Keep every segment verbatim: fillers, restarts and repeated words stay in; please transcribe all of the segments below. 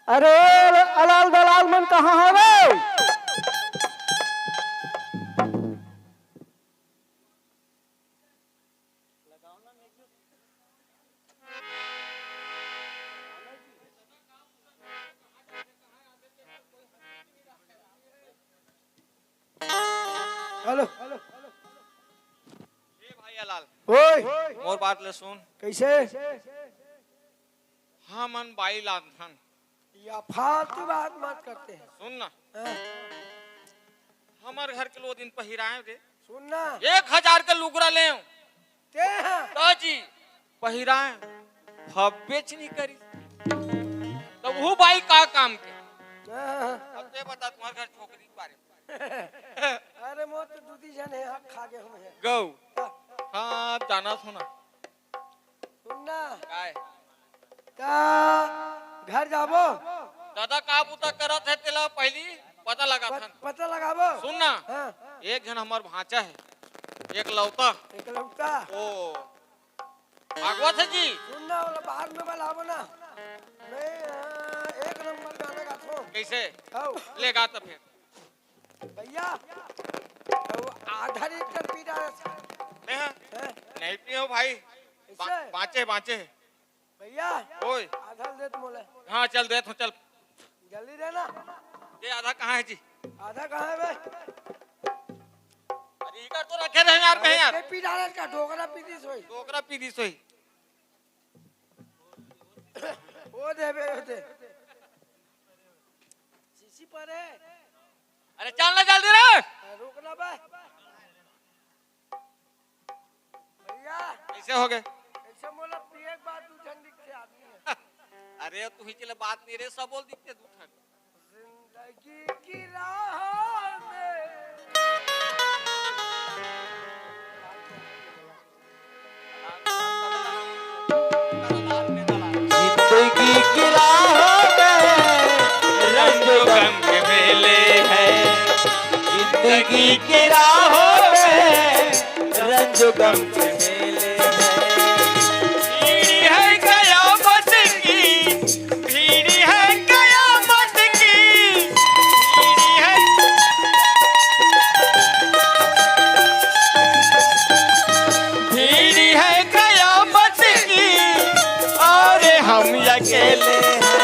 अरे, अलाल दलाल मन कहाँ हवे? हेलो। ए भाई लाल, ओए। मोर बात ले सुन। कैसे? हमन बाई लानथन। या फालतू बात मत करते हैं। सुन ना। हाँ। हमर घर के लो दिन पहिराए रे। सुन ना। एक हजार के लुगरा लेव। ते हाँ। तो जी, पहिराए, फब्बेच नहीं करी। तब वो बाई का काम के? हाँ, हाँ, हाँ। अब ते बता तुम्हारे घर छोकरी के बारे में। अरे मोर तो दू दी जन है, हक खा गए हम हैं। गौ। हाँ। हाँ, अब जाना सुना। सुन ना। काय? ता घर जाबो। दादा का बूता करत है तेला पहली पता लगा पत-, थन। पता लगाबो। सुन ना। हाँ। एक जन हमार भांचा है, एक लौता। एक लौता। ओ। भागवत है जी। सुन ना, ओला बाद में बुलाबो ना। मैं, हाँ, एक नंबर गाना गाथो। कैसे? हौ। ले गा तो फिर। भैया, वो आधा लीटर पी रहा है। मैं हाँ? हैं? नहीं पियो भाई। इससे? बा-, बाँचे, बाँचे। भैया, ओए। आधा दे तुम बोले। हाँ, चल दे, तू चल। जल्दी देना। ये आधा कहाँ है जी? आधा कहाँ है बे? अरे, इधर तो रखे रहे यार, मैं यार। ये पी डाले का डोकरा पी दी सोई। डोकरा पी दी सोई। वो दे बे, वो दे। शीशी पर है। अरे चल ना जल्दी रे। रुक ना बे। भैया। कैसे हो गए? ऐसे बोला पिए के बाद दू झंडी के आदमी है। अरे तू ही चले बात नहीं रे, सब बोल दिखते दू ठन। जिंदगी की राह में। जिंदगी की राहों में रंग गम के मेले हैं। जिंदगी की राहों में रंग गम के मेले हैं। भीड़ है कयामत की, भीड़ है कयामत की, भीड़ है, भीड़ है कयामत की, और हम अकेले हैं,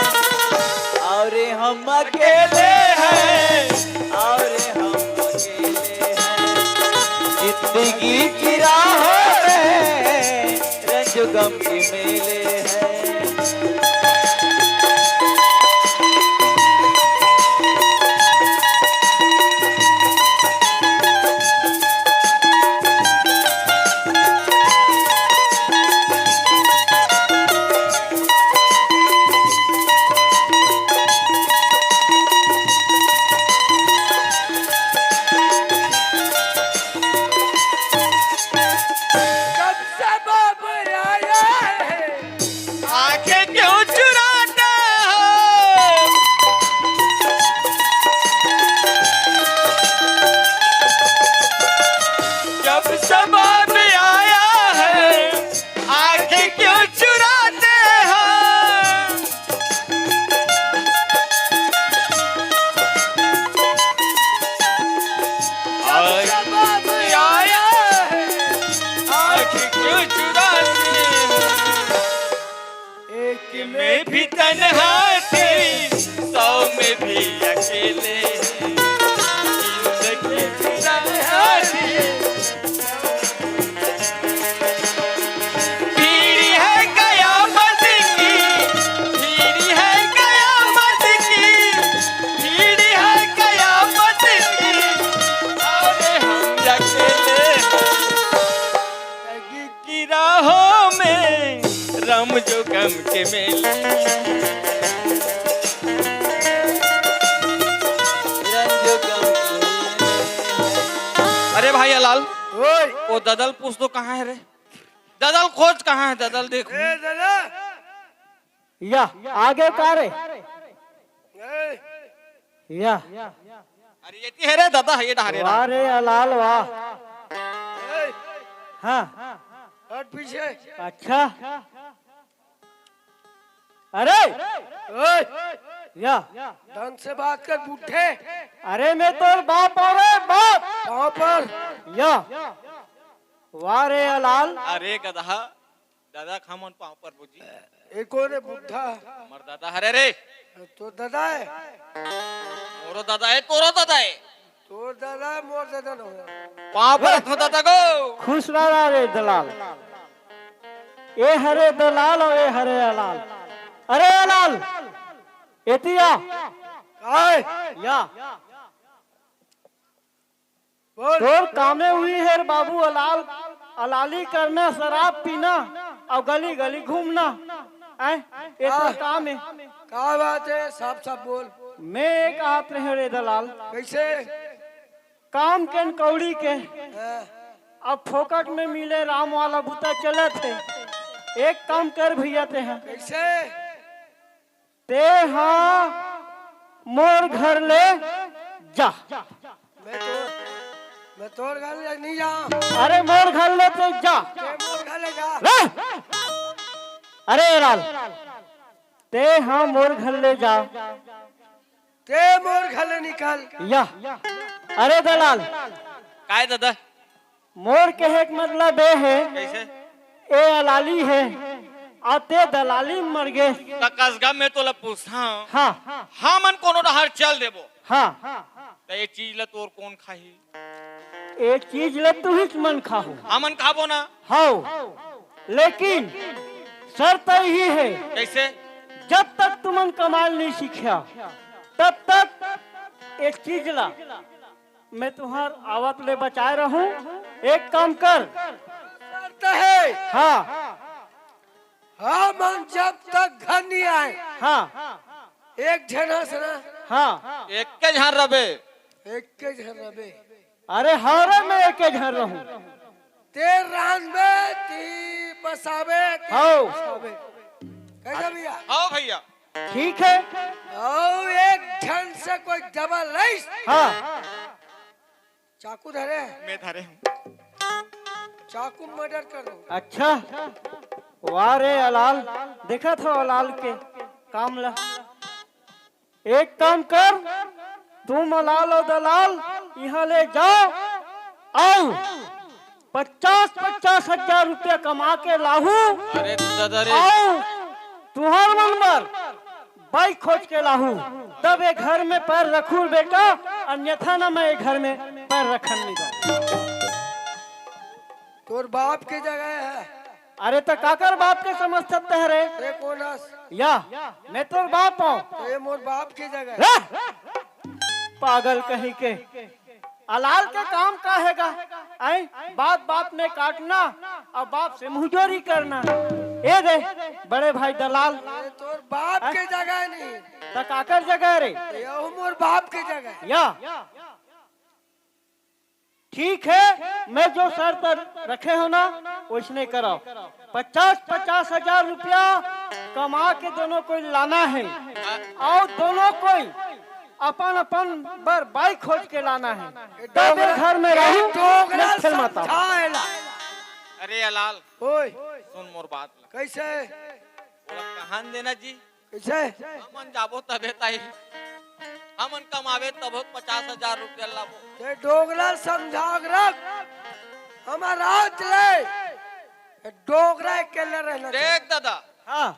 और हम अकेले हैं, और हम अकेले हैं। जिंदगी की राहों में रंज गम के मेले हैं। कब से बाबू आया है? आंखें क्यों चुराता हो? जब से बाबू आया है, आंखें क्यों चुराते हो? और जवाब आया है, आंखें क्यों चुराते हो? एक में भी तन्हा थी, सौ में भी अकेले हैं। जिंदगी की राह थी, भीड़ है कयामत की, भीड़ है कयामत की, भीड़ है कयामत की, और हम अकेले हैं। जिंदगी की राहों में रम जो गम के मेले। रम जो गम के मेले। अरे भाई लाल, ओए। वो ददल पूछ तो कहाँ है रे? ददल खोज कहाँ है? ददल देख। ए, दादा। या, आगे का रे? ए। या। अरे, ये ती है रे दादा, ये डहा रे वाह रे, या लाल, वाह। ए। हाँ। हट पीछे। अच्छा। अरे। ए। या। ढंग से बात कर बूढ़े। अरे मैं तोर बाप हंव रे बाप। पाँव पर। या। वाह रे अलाल। अरे गदहा, दादा खामन पाँव पर बूजी। ए कोन हे बुढ़ा? हमर दादा हरे रे। तोर दादा हे? मोरो दादा हे, तोरो दादा हे। तोर दादा हे, मोर दादा न हो। पाँव पर रखो दादा को। खुश रहा रे दलाल। ए हरे दलाल अउ ए हरे अलाल। अरे अलाल, एती आ। काय? या। बोल। तोर कामे उही हे रे बाबू अलाल, अलाली करना, शराब पीना अउ गली गली घूमना। हैं? ये तोर आह। काम हे। का बात हे? साफ साफ बोल। मैं ये कहत रहेंव रे दलाल। कइसे? काम के न कौड़ी के। हाँ। अब फोकट में मिले राम वाला बुता चलत हे। एक काम कर भइया तेंहा। कइसे? तेंहा मोर घर ले जा। मैं तो, मैं तोर घर ले नइ जांव। अरे मोर घर ले ते जा। ते मोर घर ले जा। रे! अरे लाल, तेंहा मोर घर ले जा। ते मोर घर ले निकल। या। अरे दलाल। काय दादा? मोर कहे के मतलब ये हे, कइसे? ए अलाली हे, अउ ते दलाली म मर गे। त कसगा में तोला पूछंव, हाँ। हमन कोनो डहर चल देबो। हाँ। त ये चीज ल तोर कोन खाही? ये चीज ल तुहीच मन खाहू। हमन खाबो ना। हव, लेकिन शर्त इही हे। कइसे? जब तक तुमन कमाल नइ सीख्या, तब तक ये चीज ल मैं तुंहर आवत ले बचाय रहूं। एक काम कर। शर्त हे। हाँ। हमन जब तक घर नइ आएन। हाँ। एक झन हस ना। हाँ। एके झन रबे। एके झन रबे। अरे हव रे, मैं एके झन रहूं। ते रांधबे, ती पसाबे, ती हव। पसाबे। कइसे भइया? हव भइया। ठीक हे। अउ एक झन से कोई डबल रहिस। हाँ। चाकू धरे? मैं धरे हंव। चाकू मर्डर कर दो। अच्छा, वाह रे अलाल, देखत हंव अलाल के काम ला। एक काम कर, तुम अलाल अउ दलाल इहां ले जाव अउ पचास पचास हजार रुपया कमा के लाहू। अरे दादा रे। अउ तुंहर मन बर बाई खोज के लाहू, तब ये घर में पैर रखहू बेटा, अन्यथा ना मैं ये घर में पैर रखन नइ दंव। तोर बाप के जगह हे। अरे त काकर बाप के समझथस रे? ते कोन हस? या, मैं तोर बाप हंव। त ये मोर बाप के जगह हे। रे! पागल कहीं के। अलाल के काम का हे गा? आय, बात बात में काटना अउ बाप से मुंहजोरी करना। ए दे, बड़े भाई दलाल। ये तोर बाप के जगह नहीं। त काकर जगह रे? ये मोर बाप के जगह। या। ठीक हे, मैं जो शर्त रखे हंव ना, वइसने करव। पचास पचास हजार रुपया कमा के दोनों कोई लाना हे, अउ दोनों कोई अपन अपन बर बाई खोज के लाना हे। तब ये घर में रहू, डोगरा नइ खेल माता। समझाएला। अरे अलाल, ओए। सुन मोर बात ला। कइसे? ओला कहान देना जी। कइसे? हमन जाबो तभे ताही। हमन कमाबे तभो पचास हजार रुपया लाबो। ते डोगरा समझा के रख। हमर आत ले। डोगरा अकेले रहना चाही। देख दादा। हाँ।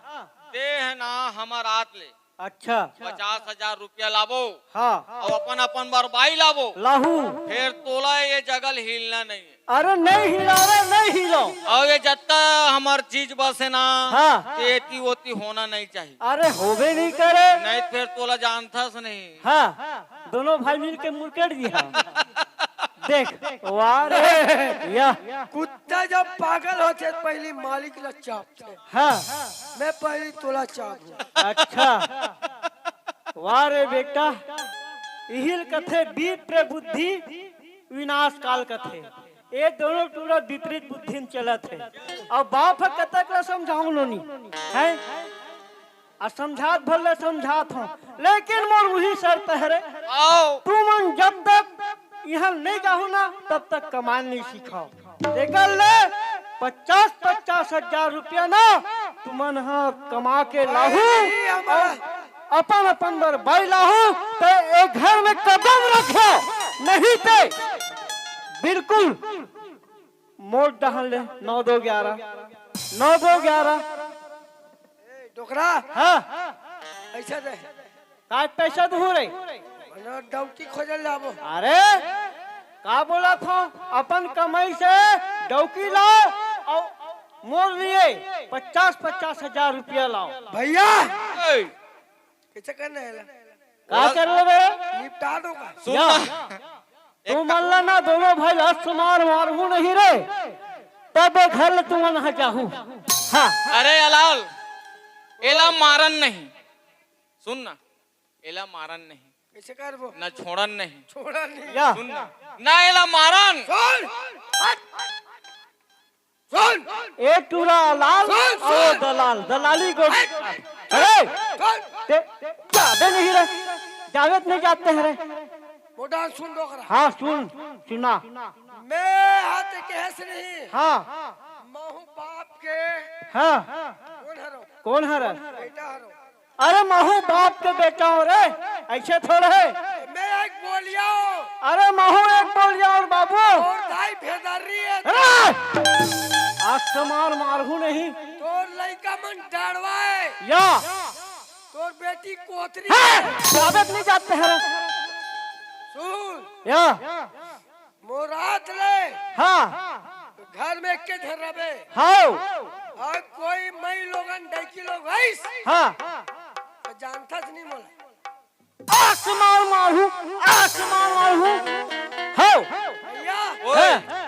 ते हे ना हमर आत ले। अच्छा। पचास हजार रुपया लाबो। हाँ। अउ अपन अपन बर बाई लाबो। लाहू। फेर तोला ये जगह ले हिलना नहीं हे। अरे नहीं हिलावे, नहीं हिलाव। अउ ये जत्ता हमर चीज बस हे ना, हाँ। ते एती ओती होना नहीं चाहिए। अरे होबे नहीं करे। नहीं फेर तोला जानथस नहीं। हाँ, दोनों भाई मिल के मुरकेट दिहा। देख, वाह रे, या। कुत्ता जब पागल होथे त पहिली मालिक ला चाबथे। हाँ। मैं पहिली तोला चाबहूं। अच्छा। वाह रे बेटा, इही ल कथे विप्र बुद्धि विनाश काल कथे। ये दोनों टूरा विपरीत बुद्धि म चलत हे। अउ बाप ह कतक ल समझाहूं नोनी, हैं? अउ समझात भर ले समझात हंव, लेकिन मोर उही शर्त हे रे। आओ। तुमन जब तक इहां नइ जाहू ना, तब तक कमाए नइ सीखव। एकर ले पचास पचास हजार रुपया ना तुमन ह कमा के लाहू। अरे, हमारा अपन अपन बर बाई लाहू, ते ए घर में कदम रखो, नहीं ते बिल्कुल मोर डहन ले नौ दो ग्यारह, नौ दो ग्यारह। ए, डोकरा, हाँ। पैसा दे। का पैसा दूँ रे? मने डौकी खोजल जाबो। अरे, का बोलत हो? अपन कमाई से डौकी लाओ अउ मोर लिए पचास पचास हजार रुपया लाओ। भैया, ए। कैसे करना है ला? का कर लेबे? निपटा दो का? सुन या। ना। तुमन ला ना दोनों भाई ला सुमार मारहूँ नहीं रे, तब घर ले तुमन हा जाहू। हाँ। अरे अलाल, एला मारन नहीं। सुन ना, एला मारन नहीं। कैसे करबो? ना छोड़न नहीं। छोड़न नहीं। या। सुन ना, ना एला मारन। सुन। हट। सुन। ए टूरा लाल, सुन, ओ सुन। दलाल, दलाली को। हट। अरे, सुन। ते जाबे नहीं रे, जाबे त नहीं जाते हैं रे। मोटा सुन डोकरा। हाँ, सुन, सुना। मैं हाथ केहेस नहीं। हाँ। महू बाप के। हाँ। कौन हरो? कौन हरो? बेटा हरो। अरे महू बाप के बेटा हो रे, ऐसे थोड़े है। मैं एक बोलिया हूँ। अरे महू एक बोलिया और बाबू। और दाई भेदर रही है। अरे! आज तो मार मारहू नहीं। तोर लइका मन डरवा है। या। तोर बेटी कोतरी है। जाबे त नहीं जाते हैं रे। सुन। या। मोरात ले। हाँ। घर में एके झन रबे। हाँ। और कोई मई लोगन डैकी लोग हईस। हाँ। तो जानता से नहीं मोला। आसमान मारू, आसमान मारू। हाँ। भैया। ओए। हाँ।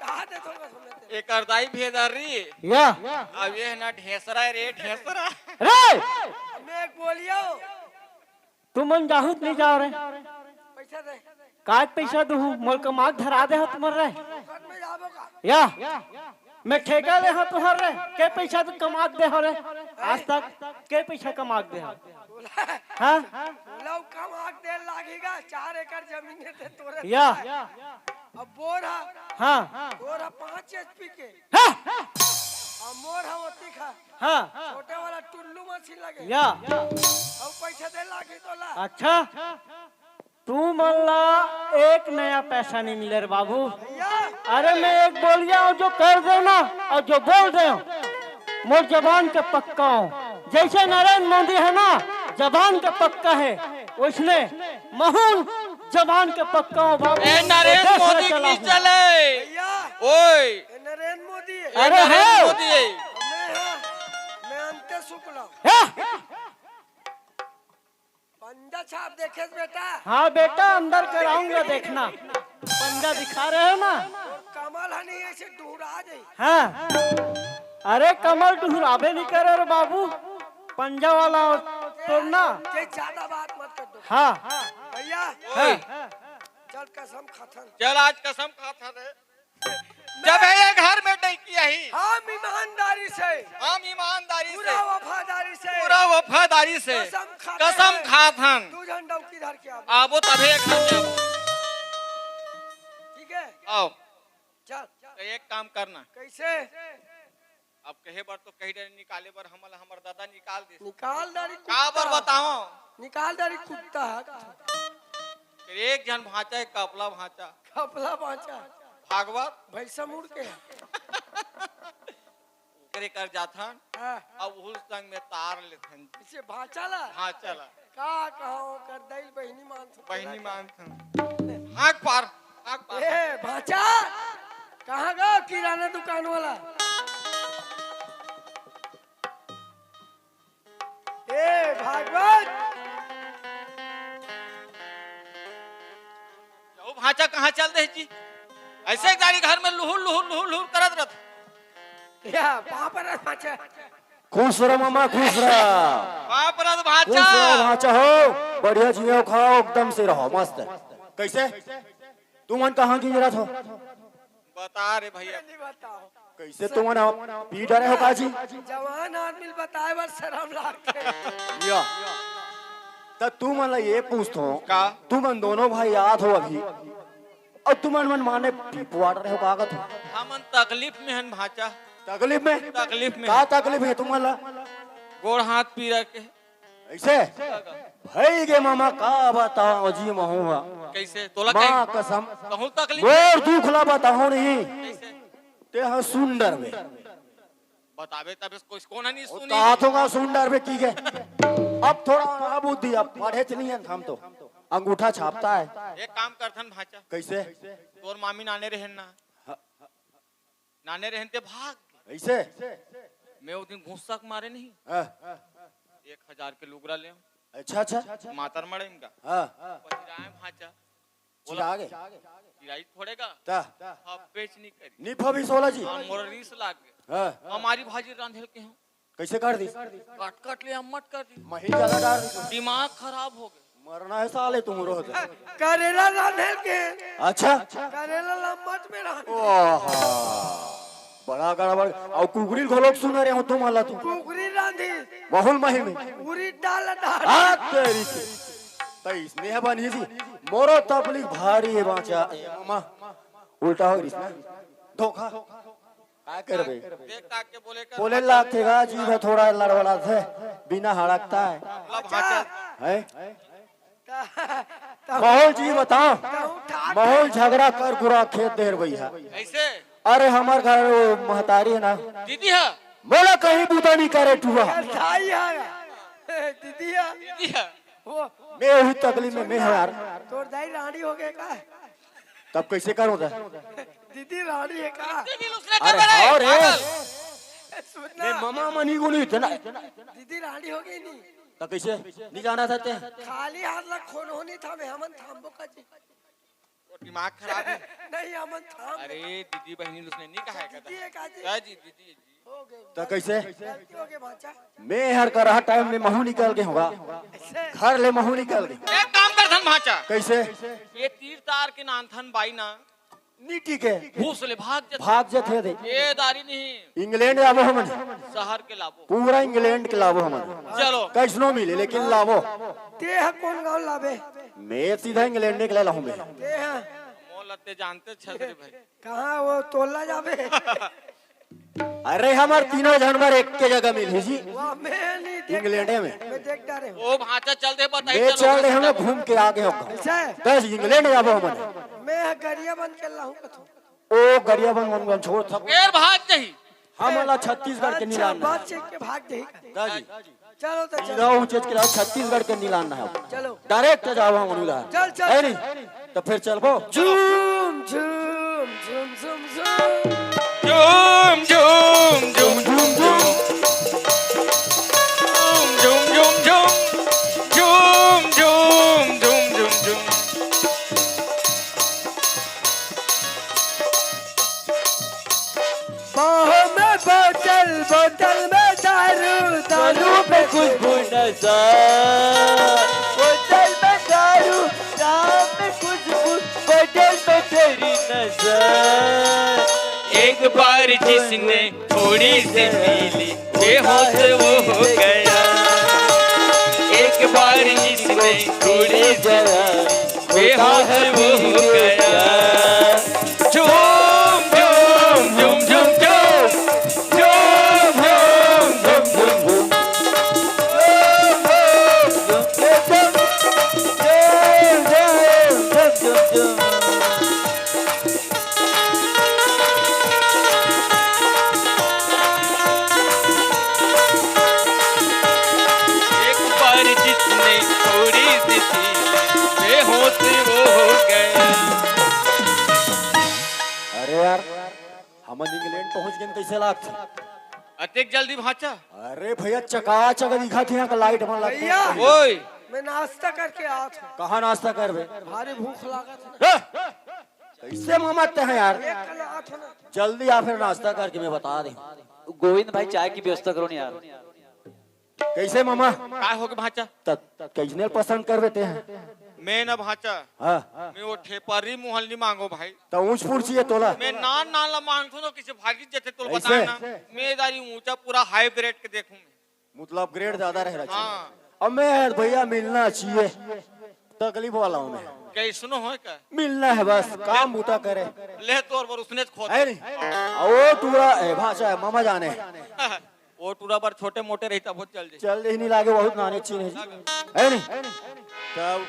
कहा दे तो बस हमें ते। एकर दाई भेदर रही। या। अब ये ना ढेसरा रे, ढेसरा। रे। मैं एक बोलियो। तुमन जाहू त नहीं जाओ रे। पैसा दे। काय पैसा दूहू? मोर कमाक धरा दे हो तुमन रे। फोकट में जाबो का? या। मैं ठेका ले हो तुहर रे। के पैसा तू कमाक दे हो रे? आज तक के पैसा कमाक दे हो? बोला। हाँ? बोला, वो कमाक दे लागेगा, चार एकड़ जमीन है ते तोरे। या। अब बोर हा। हाँ। बोर हा पाँच एचपी के। हाँ। अब मोर हा ओती खा। हाँ। छोटे वाला टुल्लू मशीन लगे। या। अब पैसा दे लागे तोला। अच्छा, तुमन ला एक नया पैसा नहीं मिले रे बाबू। भैया। अरे मैं एक बोलिया हूँ, जो कर देना और जो बोल दे, मोर जबान के पक्का हूँ। जैसे नरेंद्र मोदी है ना, जबान के पक्का है, वैसने महू जबान के पक्का हूँ बाबू। ए, नरेंद्र देश में मोदी चला की हूँ। चले। भैया। ओए। ए, नरेंद्र मोदी है। ए, अरे नरेंद्र हो। मोदी है। मैं हाँ, मैं अंत्य शुक्ला। हाँ। पंजा छाप देखे बेटा। हाँ बेटा, अंदर कराऊंगा, देखना। पंजा दिखा रहे हो ना? और कमर हा नहीं ऐसे डुहरा जाई। हाँ। अरे कमर डुहराबे नहीं करे रे बाबू, पंजा वाला तोड़ना। ये ज्यादा बात मत कर दो। हाँ। भैया। हाँ। चल कसम खाथन। चल आज कसम खाथन रे। जब ये घर में डैकी आही। हम ईमानदारी से। हम ईमानदारी पूरा से। वफादारी से। पूरा वफादारी से। कसम खाते कसम हैं। खात हन। दू झन डौकी धर के आबो। आबो तभे एक घर में आबो। ठीक है? आओ। चल। तो एक काम करना। कैसे? अब कहे बर तो कही डरे निकाले बर हमन ला हमर दादा निकाल दे। निकाल डारी का बर कुत्ता। बताओ? निकाल डारी कुत्ता। फिर एक झन भांचा है, कपला भांचा। कपला भांचा। भागवत। भैंसा मुड़ के। ओकरे कर जाथन। हाँ। अब उहू संग में तार लेथन। इसे भांचा ला? भांचा ला। का कहो कर दैल बहिनी मानथन। बहिनी मानथन। हाँक पार, हाँक पार। ए, भांचा, कहाँ गो किराना दुकान वाला? ए, भागवत। जाऊ भांचा कहाँ चल दे जी? ऐसे एक दारी घर में लुहुर, लुहुर, लुहुर, लुहुर करत रहत। या, पाँव परत भांचा। खुश रह मामा, खुश रह। बाप रे, भांचा। खुश रह भांचा हो, बढ़िया जियो खाओ, एकदम से रहो, मस्त। कैसे? तुमन कहाँ गिंजरत हो? बता रे भैया। नहीं बताओ। कैसे तुमन पी डरे हो का जी? जवान आदमी ल बताए बर शरम लागथे। या। त तुमन ला ये पूछथो, का? तुमन दोनों भाई आत हो अभी, अउ तुमन मन माने पीपवाड़ रहे हो, का कथो? हमन तकलीफ में हन भांचा। तकलीफ में? तकलीफ में का हन। तकलीफ है तुमन ला? गोड़ हाथ पीरा के। ऐसे? भई गे मामा, का बतावं जी महूं हा। कैसे? तोला माँ कहीं कसम, कहूं तकलीफ? मोर दुख ला बतावं नहीं। कैसे? ते हा सुन डरबे। बताबे तब कुछ कोन नहीं सुनी। कहा तो का सुन डरबे की गे। अब थोड़ा आ बुद्धि, अब पढ़े च नहीं है हम तो। अंगूठा छापता है। एक काम करथन भांचा। कैसे? तोर मामी नाने रहेन ना। हाँ। नाने रहेन ते भाग। कैसे? मैं वो दिन गुस्सा के मारे नहीं। हाँ। एक हजार के लुगरा ले। अच्छा, अच्छा। मातर मड़े इनका। हाँ। पहिराए भांचा। चिरा गे? चिराई फोड़ेगा? ता। अब पेच नहीं करी। नी फबी सोला जी। और मोर रीस लाग गए। हाँ। हमारी भाजी रांधेल के हूँ। कैसे कर दी? कट कट ले अम्मट कर दी। मही ज्यादा डाल दी। दिमाग खराब हो गया। मरना है साले तुम रोज। करेला रांधेल के। अच्छा। करेला लम्मट में रांध। ओह। बड़ा गड़बड़। और कुकरी घोलोक सुन रहे हो तुम वाला तुम। कुकरी रांधी। बहुल मही में। पूरी डाल डाल। हाथ तेरी के। तो इसने है बनी जी। मोरो तकलीफ भारी है बांचा। ए मामा। उल्टा हो रही है। धोखा। का करबे? देख ताक के बोले कर। बोले लागथे गा, जीभ ह थोड़ा लड़बड़ाथे, बिना हड़कता है। मतलब भांचा। है? त-, त-, माहौल जी बताओ। तहूं ठाक माहौल झगड़ा कर गुरा खेत देर भैया। ऐसे? अरे हमर घर वो महतारी है ना। दीदी है? मोला कहीं बूता नहीं करे टुआ। दाई है। दीदी है। दीदी है। वो मैं वही तकलीफ में मैं हूँ यार। तोर दाई रानी हो गए का? तब कैसे करूँ था? दीदी रानी है का? दीदी लुसना अरे कर रहा है, हाँ रे। पागल। सुन मैं ना। ममा मनी को नहीं इतना। दीदी रानी हो गई नहीं। तो कैसे? नहीं जाना था ते? खाली हाथ ला खोन होनी था, मैं हमन थाम्बो का जी। वो दिमाग खराब है। नहीं, हमन थाम अरे दीदी बहनी लुसना नहीं कहा है दीदी कहता। है का जी? हाँ जी, दीदी है जी। हो गए। तो कैसे? गलती हो गई भांचा। मैं हर करहा टाइम में महू निकल के होगा। ऐसे? घर ले महू निकल के। एक काम करथन भांचा। कैसे? ये तीर तार के नानथन बाई ना। नीटी के। भूस ले भाग जथे। भाग जथे दे। ए दारी नहीं। इंग्लैंड जाबो हमन। शहर के लाबो। पूरा इंग्लैंड के लाबो हमन। चलो। कैसनो मिले लेकिन लाबो। ते ह कौन गांव लाबे? मैं सीधा इंग्लैंड के ले लाहूं मैं। ते ह। मोला ते जानते छतरी भाई। कहाँ वो तोला जाबे? अरे हमर तीनों झन बर एक के जगह मिलही जी। वाह, मैं नहीं देख इंग्लैंड में। मैं देख डारे हूँ। ओ भांचा चल दे बताई मैं चलो चल रहे हमें घूम के आगे होगा। ऐसा है? बस इंग्लैंड जाबो हमन। मैं गरिया बन के लाहूँ कथू। ओ गरिया बन मन छोड़ थक। गैर भाग जाही। हमन ला छत्तीसगढ़ के अच्छा, निलान बात चेक के भाग जाही। दा जी। चलो तो चलो। सीधा उचेच के ला छत्तीसगढ़ के निलान है। चलो। डायरेक्ट जाओ हम उधर। चल, चल, है चल। नहीं? तो फिर चलबो। झूम, झूम, झूम, झूम, झूम। झूम, झूम, झूम, झूम, झूम। झूम, झूम, झूम, झूम। झूम, झूम, झूम, झूम, झूम। बाहों में बोतल, बोतल में दारू, दारू में खुशबू नशा। बोतल में दारू, दारू में खुशबू, बोतल में तेरी नजर। एक बार जिसने थोड़ी सी पी ली, बेहोश वो हो गया। एक बार जिसने थोड़ी सी पी ली, बेहोश वो हो गया। झूम, झूम, झूम, झूम, झूम। झूम, झूम, झूम, झूम, झूम। एक बार जिसने थोड़ी सी पी, बेहोश वो हो गया। अरे यार, हमन इंग्लैंड पहुंच गेन तइसे लागथे। अतेक जल्दी भांचा? अरे भैया, चकाचक दिखत हे यहाँ का लाइट मन लगथे। भैया, ओए। मैं नाश्ता करके आत हूँ। कहाँ नाश्ता करबे? भारी भूख लागत है। ए, कैसे मामा ते हैं यार? एक कल आत हूँ ना। जल्दी आ, फिर नाश्ता करके मैं बता दे। गोविंद भाई, चाय की व्यवस्था करो ना यार। कैसे मामा? काय होगे भांचा? त-, कैसने पसंद करबे ते हैं? मैं ना भांचा। हाँ। मैं वो ठेपरी मोहल नहीं मांगो भाई। त ऊंच फूट चाहिए तोला? मैं नान नान ला मांगथो ना, किसे भागी जथे तोल ऐसे? बताए ना। मैं दारी ऊंचा पूरा हाई ब्रेड के देखूं मैं। मतलब ग्रेड ज्यादा रह रहा चाहिए। हाँ। अब मैं यार भैया मिलना चाहिए। तकलीफ वाला हूँ मैं। कैसनो होय का? मिलना है बस, काम बूता करे। ले तोर बर उसने खोद। है नहीं? ओ टूरा, ए भांचा है, मामा जाने। वो टूरा बर छोटे मोटे रही तब वो चल जाई। चल देही नहीं लागे, बहुत नाने चीन है जी। है नहीं? तब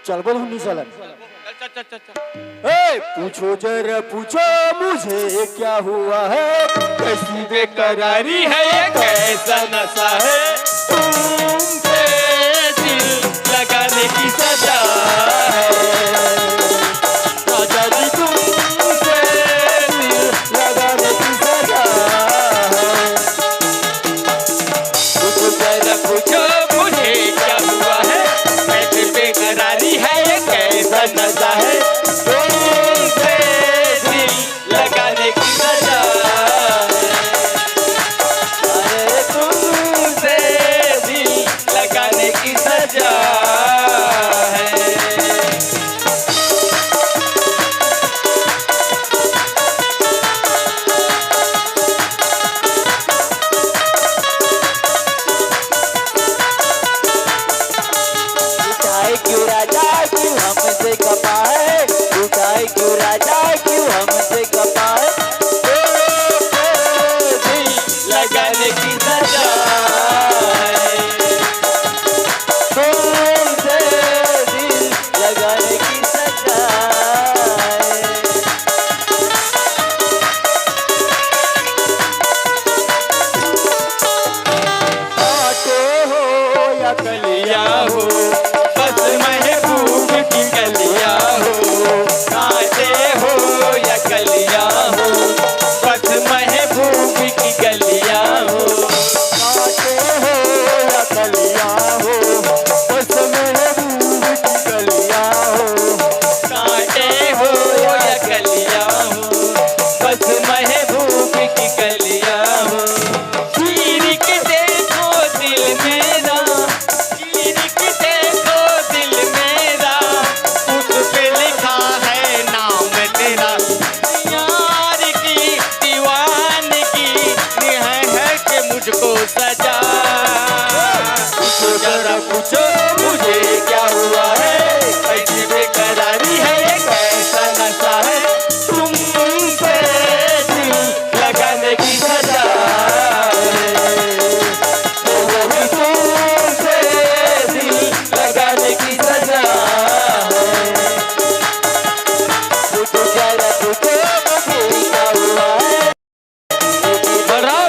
चल बोल हम नहीं चलन। चल, चल, चल, चल, चल। ए, पूछो जरा पूछो मुझे क्या हुआ है, कैसी बेकरारी है ये, कैसा नशा है, तुमसे दिल लगाने की सजा है। राजा जी तुमसे दिल लगाने की सजा है। पूछो जरा पूछो मुझे क्या हुआ है, कैसे बेकरारी है ये, कैसा नशा है, तुमसे दिल लगाने की सजा है। अरे तुमसे दिल लगाने की सजा है। लुटाए क्यों राजा क्यों हमसे खपा है, लुटाए क्यों राजा क्यों हमसे खपा है, तुमसे दिल लगाने की सजा है, तुमसे दिल लगाने की सजा है। कांटे हो या कलिया हो, बस महबूब की कलिया हो। कांटे हो या कलिया हो, बस महबूब की कलिया हो। कांटे हो या कलिया हो, बस महबूब की कलिया हो। कांटे हो या कलिया हो, बस महबूब की कलिया हो। चीर के देखो दिल मेरा, चीर के देखो दिल मेरा, उस पे लिखा है नाम तेरा। यार की दीवानगी है, है कि मुझको सजा। पूछो जरा पूछो मुझे क्या हुआ है, कैसी बेकरारी है ये, कैसा नशा है, तुमसे दिल लगाने की सजा है। ओ, वो भी तुमसे दिल लगाने की सजा है। पूछो जरा पूछो मुझे क्या हुआ है। बलराम।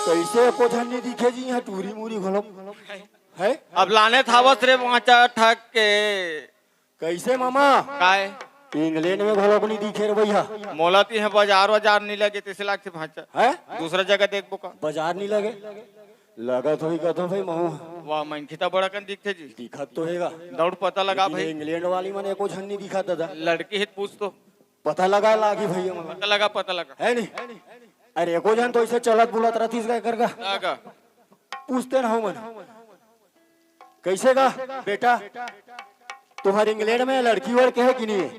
कैसे एको झन नइ दिखे जी, इहाँ टूरी मूरी घलो। है? अब लाने थावस रे भांचा ठग के। कैसे मामा? काय? इंग्लैंड में घलो नइ दिखे रे भैया। मोला तो इहाँ बाजार वाजार नइ लगे, तइसे लागथे भांचा। है? दूसरा जगह देखबो का? बाजार नइ लगे? लगत होही कथों भाई महूं। वाह, मनखे त बड़ा कन दिखथे जी। दिखत तो हेगा। दौड़ पता लगा लेकिन भाई। इंग्लैंड वाली मन एको झन नइ दिखत दादा। लड़की हे त पूछ तो। पता लगा लागी भैया मन। पता लगा, पता लगा। है नहीं? अरे एको झन तो ऐसे चलत बुलत रहतीस का एकर का? लगा। पूछते ना हो मन। कैसे गा बेटा, तुम्हारे इंग्लैंड में लड़की वड़की है कि नहीं है?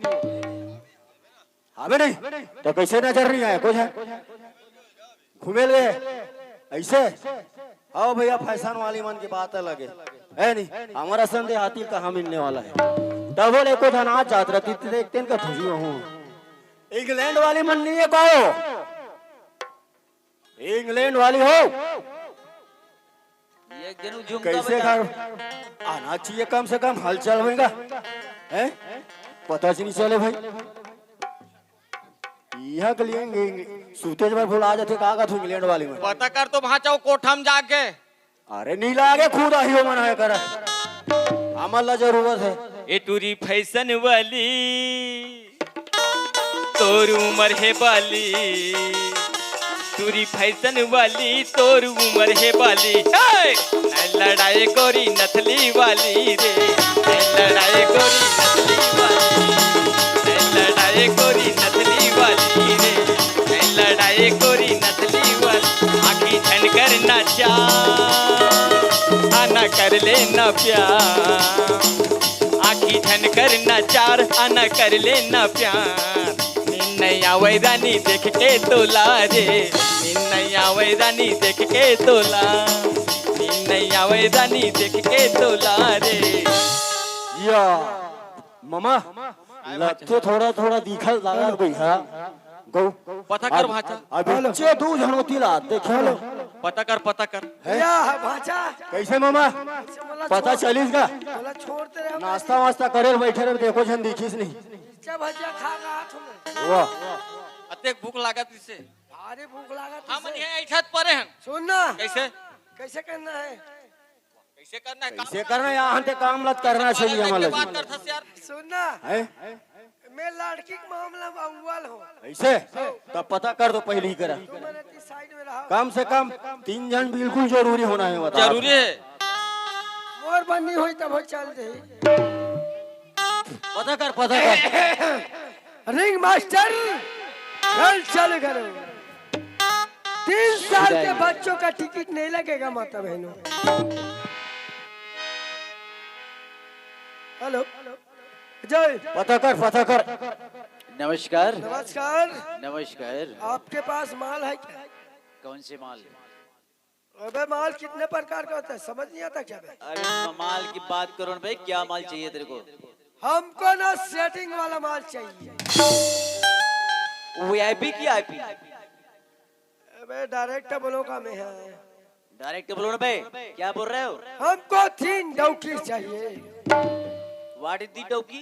हावे नहीं तो कैसे नजर नहीं आए कुछ है? घूमे ले ऐसे। आओ भैया, फैशन वाली मन की बात अलग है, है नहीं? हमारा संदेहाती कहाँ मिलने वाला है? तब बोले कुछ अनाज जात रहती देखते इनका खुशी हूँ। इंग्लैंड वाली मन नहीं है कहो, इंग्लैंड वाली हो। एक जन झुमका कैसे बता। घर आना चाहिए, कम से कम हलचल होएगा, हैं? पता च नहीं चले भाई। यहाँ के लिए सूते बार भुला जाथे, का कहत हो इंग्लैंड वाली मन? पता कर तो भांचा कोठा में जाके। अरे नीला आगे खुद आही हो मन है कर। हमन ला जरूरत है। ए टूरी फैशन वाली, तोर उमर हे बाली, टूरी फैशन वाली, तोर उमर हे बाली। हे! नइ लड़ाए गोरी नथली वाली रे, नइ लड़ाए गोरी नथली वाली, नइ लड़ाए गोरी नथली वाली रे, नइ लड़ाए गोरी नथली वाली। आँखी झन कर ना चार, आ ना कर ले ना प्यार। आँखी झन करना चार, आना कर लेना प्यार। नींद नइ आवय रानी देख के तोला रे, नींद नइ आवय रानी देख के तोला, नींद नइ आवय रानी देख के तोला रे। या ममा, लत्थे थोड़ा थोड़ा दिखल लागत भैया। गौ पता कर भांचा। अब बच्चे दू झन होती ला देखे लो। पता कर, पता कर। या भांचा। कैसे ममा? पता चलिस का? बोला छोड़ते रहे। नाश्ता वास्ता करे बैठे रहे, देखो झन दिखिस नहीं। क्या भजिया खा रहा तुमने? वाह। अतेक भूख लागत इसे। भारी भूख लागत हम इसे। ये ऐठत परे हन। सुन ना। कैसे? कैसे करना है? कैसे करना है काम? कैसे करना, यहाँ ते काम लत करना चाहिए हमारे बात लिए। करथस यार। सुन ना। है? मैं लड़की के मामला में अव्वल हूँ। ऐसे? तब पता कर दो पहले ही करा। तुम मेरे साइड में रहो। कम से कम तीन झन बिल्कुल जरूरी होना है, बता। जरूरी है। मोर बन्नी होई तब हो चल दे। पता कर, पता कर। रिंग मास्टर, चल चालू करो। तीन साल के बच्चों का टिकट नहीं लगेगा माता बहनों। हेलो, जय। पता कर, पता कर। नमस्कार। नमस्कार। नमस्कार। आपके पास माल है क्या? कौन से माल? अबे माल कितने प्रकार का होता है, समझ नहीं आता क्या बे? अरे माल की बात करो ना भाई, क्या माल चाहिए तेरे को? हमको ना सेटिंग वाला माल चाहिए। वीआईपी की आईपी? अबे डायरेक्ट बोलो का में है। डायरेक्ट बोलो ना भाई, क्या बोल रहे हो? हमको तीन डौकी चाहिए। What is the डौकी?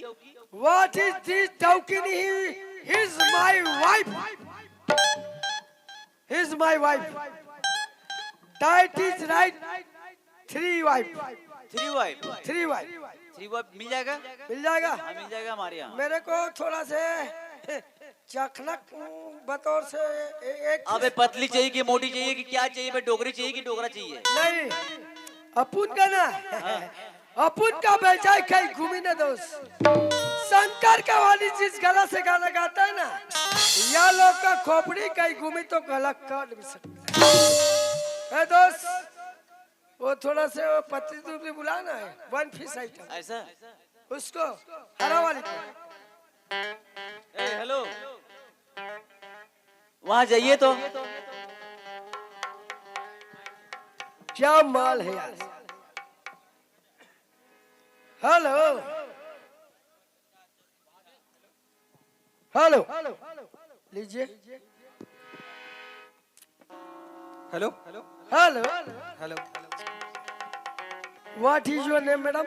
What is this डौकी नहीं? He's my wife. He's my wife. That is right. Three wife. Three wife. Three wife. Three wife मिल जाएगा? मिल जाएगा। हाँ, मिल जाएगा हमारे यहाँ। मेरे को थोड़ा से चखनक बतौर से ए- एक अबे पतली चाहिए कि मोटी चाहिए कि क्या चाहिए बे? डोकरी चाहिए कि डोकरा चाहिए? नहीं, अपुन का ना, अपुन का बेचाए कहीं घूमी ना दोस्त। शंकर का वाली चीज गला से गाना गाता है ना, या लोग का खोपड़ी कहीं घूमी तो गला काट भी सकता है। ए दोस्त, वो थोड़ा से वो पतली दुबली बुला ना, है वन पीस आइटम। ऐसा? उसको हरा वाली को। ए, हेलो, वहाँ जाइए तो। क्या माल है यार। हेलो, हेलो, लीजिए। Hello. Hello. Hello. What is your name, madam?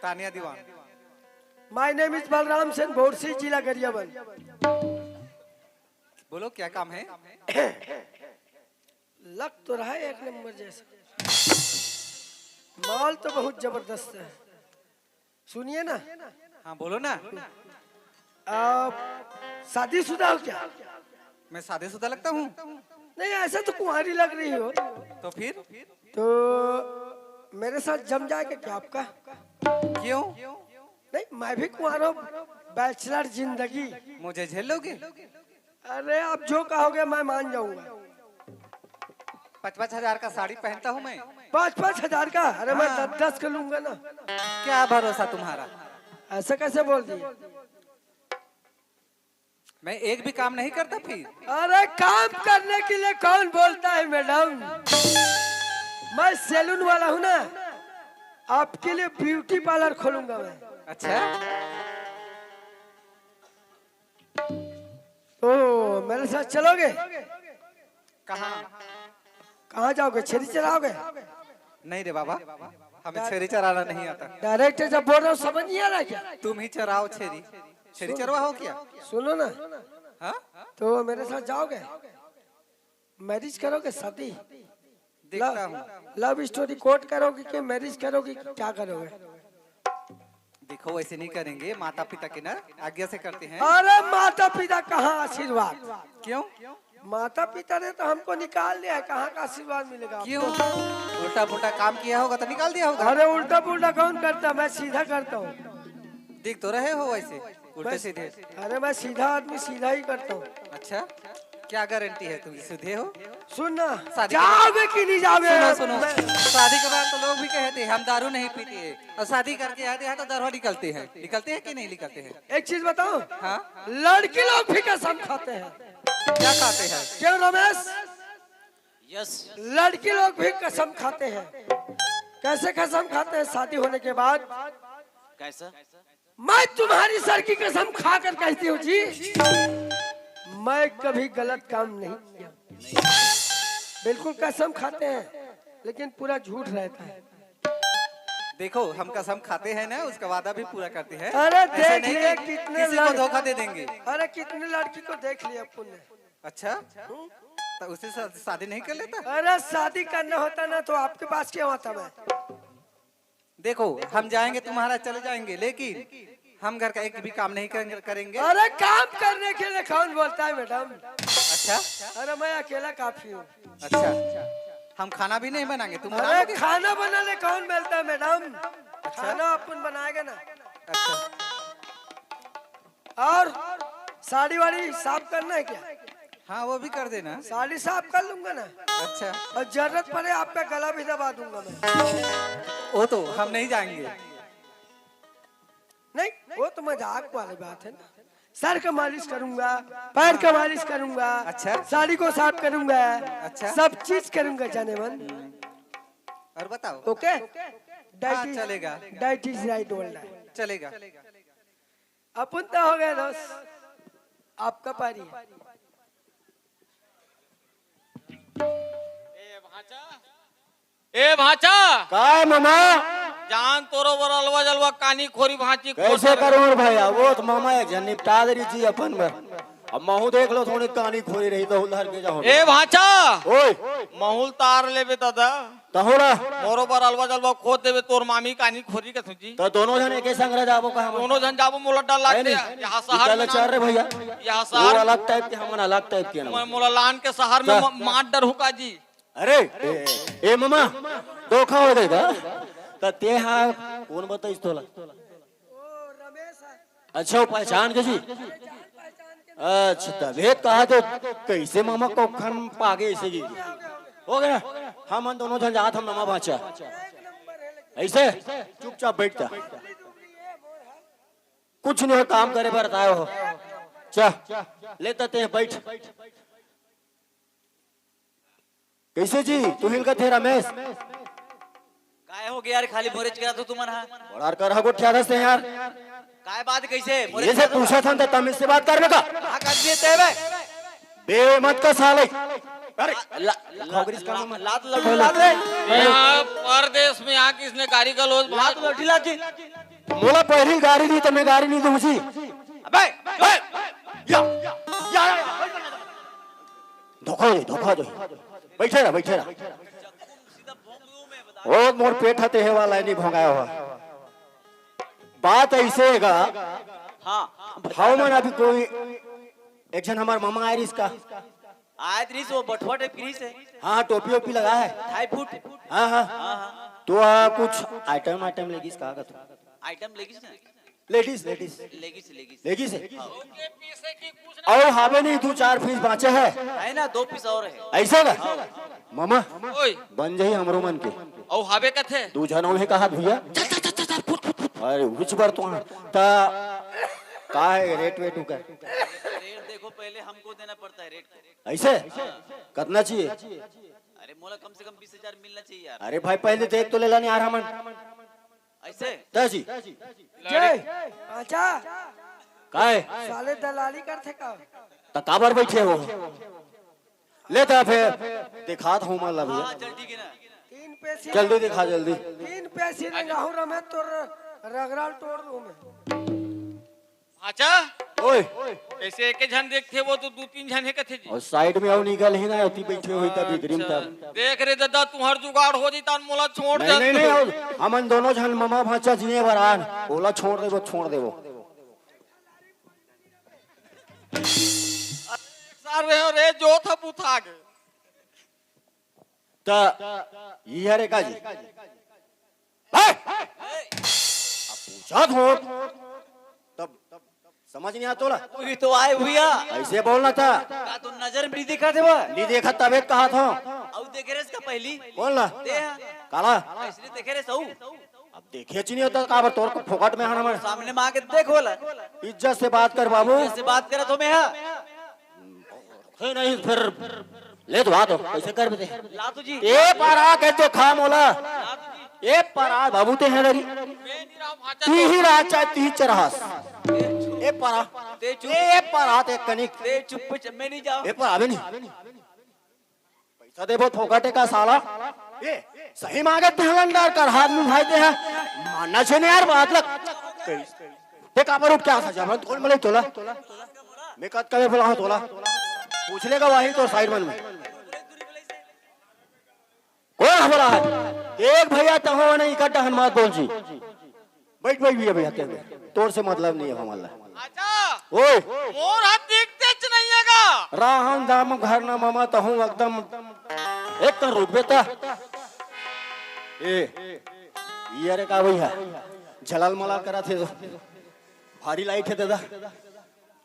Tania Diwan. My name is Balram Sen, Borsi, जिला गरियाबंद। बोलो, क्या काम है? लग तो रहा है एक नंबर जैसा, माल तो बहुत जबरदस्त है। सुनिए ना, हाँ, बोलो ना। आप शादीशुदा हो क्या? मैं शादीशुदा लगता हूँ? नहीं, ऐसा तो कुंवारी लग रही हो। तो फिर? तो मेरे साथ जम जाएगा क्या आपका? क्यों? नहीं, मैं भी कुंवारा हूँ, बैचलर जिंदगी। मुझे झेल लोगे? अरे, आप जो कहोगे मैं मान जाऊंगा। पाँच पाँच हजार का साड़ी पहनता हूँ मैं। पाँच पाँच हजार का? अरे, मैं दस दस का लूंगा ना। क्या भरोसा तुम्हारा? ऐसा कैसे बोल दिए? मैं एक भी काम नहीं करता फिर। अरे, काम करने के लिए कौन बोलता है मैडम? मैं सैलून वाला हूँ ना, आपके लिए ब्यूटी पार्लर खोलूंगा मैं। अच्छा। तो मेरे साथ चलोगे? कहाँ? कहाँ जाओगे? छेरी चराओगे? नहीं रे बाबा, हमें छेरी चराना नहीं आता। डायरेक्ट जब बोल रहा हूँ, समझ नहीं आ रहा क्या? तुम ही चराओ छेरी। छेरी चरवा हो क्या? सुनो ना, हाँ? तो मेरे साथ जाओगे? मैरिज करोगे? शादी? देखता हूँ। लव स्टोरी कोर्ट करोगे कि मैरिज करोगे कि क्या करोगे? देखो, वैसे नहीं करेंगे, माता पिता के ना आज्ञा से करते हैं। अरे, माता पिता कहाँ आशीर्वाद? क्यों? माता पिता ने तो हमको निकाल दिया है, कहाँ का आशीर्वाद मिलेगा आपको? क्यों? उल्टा पुल्टा काम किया होगा तो निकाल दिया होगा। अरे, उल्टा पुल्टा कौन करता? मैं सीधा करता हूँ। दिख तो रहे हो वैसे उल्टे सीधे। अरे, मैं सीधा आदमी सीधा ही करता हूँ। अच्छा, क्या गारंटी है तुम सुधे हो? सुन ना, शादी के जाओगे कि नहीं जाओगे? सुनो, सुनो। मैं शादी के बाद तो लोग भी कहते हैं, "हम दारू नहीं पीते हैं।" और शादी करके आते हैं तो दारू निकलते हैं। निकलते हैं कि नहीं निकलते हैं? एक चीज बताओ। हाँ? लड़की लोग भी कसम खाते हैं। क्या खाते हैं? क्यों रमेश? यस। लड़की लोग भी कसम खाते हैं। कैसे कसम खाते हैं शादी होने के बाद? कैसा? मैं तुम्हारी सर की कसम खाकर कहती हूँ जी, मैं कभी गलत काम नहीं किया। बिल्कुल कसम खाते हैं, लेकिन पूरा झूठ रहता है। देखो, हम कसम खाते हैं ना, उसका वादा भी पूरा करते हैं। अरे ऐसा देख नहीं लिए कि कितने किसी को लड़- धोखा दे देंगे। अरे कितने लड़की को देख लिया अपन ने। अच्छा, तो उससे शा- शादी नहीं कर लेता? अरे शादी करना होता ना तो आपके पास क्यों आता मैं? देखो, हम जाएंगे तुम्हारा, चले जाएंगे, लेकिन हम घर का एक भी काम नहीं कर, करेंगे। अरे काम करने के लिए कौन बोलता है मैडम? अच्छा। अरे मैं अकेला काफी हूँ। अच्छा, हम खाना भी नहीं बनाएंगे, तुम अरे बनाओगे? खाना बनाने कौन बोलता है मैडम? अच्छा। खाना अपन बनाएगा ना। अच्छा। और साड़ी वाड़ी साफ करना है क्या? हाँ, वो भी कर देना। साड़ी साफ कर लूंगा ना। अच्छा। और जरूरत पड़े आप पे गला भी दबा दूंगा मैं। वो तो हम नहीं जाएंगे। नहीं, वो तो मजाक वाली बात है ना। सर का मालिश करूंगा, पैर का मालिश करूंगा, अच्छा। साड़ी को साफ करूंगा, अच्छा। सब चीज करूंगा जाने मन। और बताओ। ओके? हाँ, चलेगा। That is right बोल रहा है। चलेगा। अपन तो हो गए दोस्त, आपका पारी है। ए भांचा, ए भांचा। काय मामा? जान तोरो बर अलवा जलवा कानी खोरी भांची कैसे खोसर। करूं रे भैया, वो तो मामा एक जन निपटा दे रही जी अपन में। अब महू देख लो थोड़ी कानी खोरी रही तो उधर के जाओ। ए भांचा। ओए। महूल तार लेबे दादा। तहोरा। मोरो बर अलवा जलवा खोद देबे तोर मामी कानी खोरी के तुझी। तो दोनों जन एके संग रह जाबो का हम? दोनों जन जाबो मोला डर है लगते नहीं? यहाँ शहर निकल में चल रे भैया। यहाँ वो शहर अलग टाइप के, हमन अलग टाइप के ना। मैं मोला लान के शहर में चल। म-, मार डर हुका जी। अरे, ए, ए, ए, मामा, धोखा हो गई बा। त ते हा, कौन बताइस तोला? अच्छा, वो पहचान के जी? अच्छा, तभे कहा तो कैसे मामा को खन पागे ऐसे जी? हो गया, हम दोनों जन जात हम मामा बाचा। ऐसे चुपचाप बैठता। कुछ नहीं हो, काम करे बर आए हो। चा, लेता ते बैठ। कैसे जी? तू हिल का थे रमेश? काय हो गया यार, खाली मोरेच करा तो तुमन हा। बड़ा कर हा गोठिया दस यार। काय बात कैसे? मोरेच ये से करा तो पूछा था तो तमीज से बात करने का। कहा कर दिए ते बे? बे मत का साले। अरे, ला-, ला-, खोगरी इसका ला-, मत। लात लड़, लात रे। यहाँ परदेश में यहाँ किसने गारी गलौज लात लड़, लात जी। मोला पहली गारी दी तो मैं गारी नहीं दूं जी। अबे, ए, या, या, या, या। धोखा दे, धोखा दे। बैठे रह, बैठे रह। ओ मोर पेट हते हे वाला नहीं भोंगाया हुआ। बात ऐसे है गा। हाँ। भाव मन अभी कोई एक जन हमार मामा आए रिस का। आए रिस वो बठुआ टाइप की रिस है। हाँ, टोपी ओपी लगा है। ढाई फुट। हाँ, हाँ। हाँ, हाँ। तो आ, कुछ आइटम आइटम लेगिस का का तू? आइटम लेगिस ना। Ladies, ladies. लेगिस, लेगिस। लेगिस है। हाँ। अउ हावे नहीं, दू चार पीस बांचे है। है ना, दो पीस और है। ऐसा का? हाँ। मामा, ओए। बन जाही हमरो मन के। अउ हावे कथे? दू झन अउ हे कहा भैया। चल, चल, चल, चल, चल, फुट, फुट, फुट। अरे, उच बर तो हाँ। ता, का है रेट वेट उकर? रेट देखो, पहले हमको देना पड़ता है रेट को। ऐसे? हाँ। कितना चाहिए? अरे, मोला कम से कम बीस हजार मिलना चाहिए यार। अरे भाई, पहले देख तो लेला नहीं यार हमन। ऐसे? ता जी। जय, अच्छा। काय? साले दलाली करथे का? त काबर बैठे हो? ले ता फिर दिखात हूँ मैं ला भैया। हाँ, चल ठीक है ना। तीन पैसी जल्दी दिखा, जल्दी। तीन पैसी रे गाहू रमे तोर रगड़ा ल तोड़ दूँ मैं। अच्छा? ओए। ऐसे एक झन देखथे वो तो दू तीन झन हे कथे जी। अउ साइड में अउ निकल ही ना, अति बैठे हुई तब इधर ही अच्छा। तब। देख रे दादा, तुहर जुगाड़ हो जी तान मोला छोड़ नहीं, दे। नहीं, नहीं, अउ हमन दोनों झन ममा भांचा जिए बर आन, ओला छोड़ देबो, छोड़ देबो। सार रहे हो रे, जो था बुथा के। त, ये रे का जी? हैं? अब पूछा थो, तब समझ नहीं आता तोला? वही तो आए भैया। ऐसे बोलना था। का तू नजर में नहीं देखा थे वो? नहीं देखा तबे कहा था। अउ देखे रे इसका पहली। कौन ला? दे हाँ। काला? ऐसे देखे रे सऊ। अब देखे ची नहीं होता, काबर तोर को फोकट में आना मैं। सामने में आके देख बोला। इज्जत से बात कर बाबू। इज्जत से बात करे तो मैं हाँ। है नहीं फिर ले तो आ तो, कैसे कर बते? ला तो जी। ए पारा के तो खा मोला। ए पारा बाबू ते हैं डरी। ती ही राज चाहे ती ही चरहास। ए पारा। ते चुप। ए पारा ते कनिक। ते चुप, मैं नहीं जाओ। ए पारा अबे नहीं। पैसा देबो फोकटे का साला। ए सही मांगे तेहलंदार कर हाथ में भाई ते हैं। मानना छे नहीं यार बात लग। ते काबर उठ के आ सजा मैं कौन मले तोला। मैं कत कबे बुलाऊं तोला। पूछ लेगा वही तो साइड मन में। कौन हमारा है? देख भैया तहो नहीं इकट्ठा हन मत बोल जी। बैठ बैठ भैया भैया तेरे तोर से मतलब नहीं है हमारा। अच्छा। ओए। मोर हाथ दिखते च नहीं है का? राहन दाम घर ना मामा तहूं एकदम एक कर रुक बेटा। ए ये अरे का भैया झलाल मलाल करा थे तो भारी लाइट है दादा।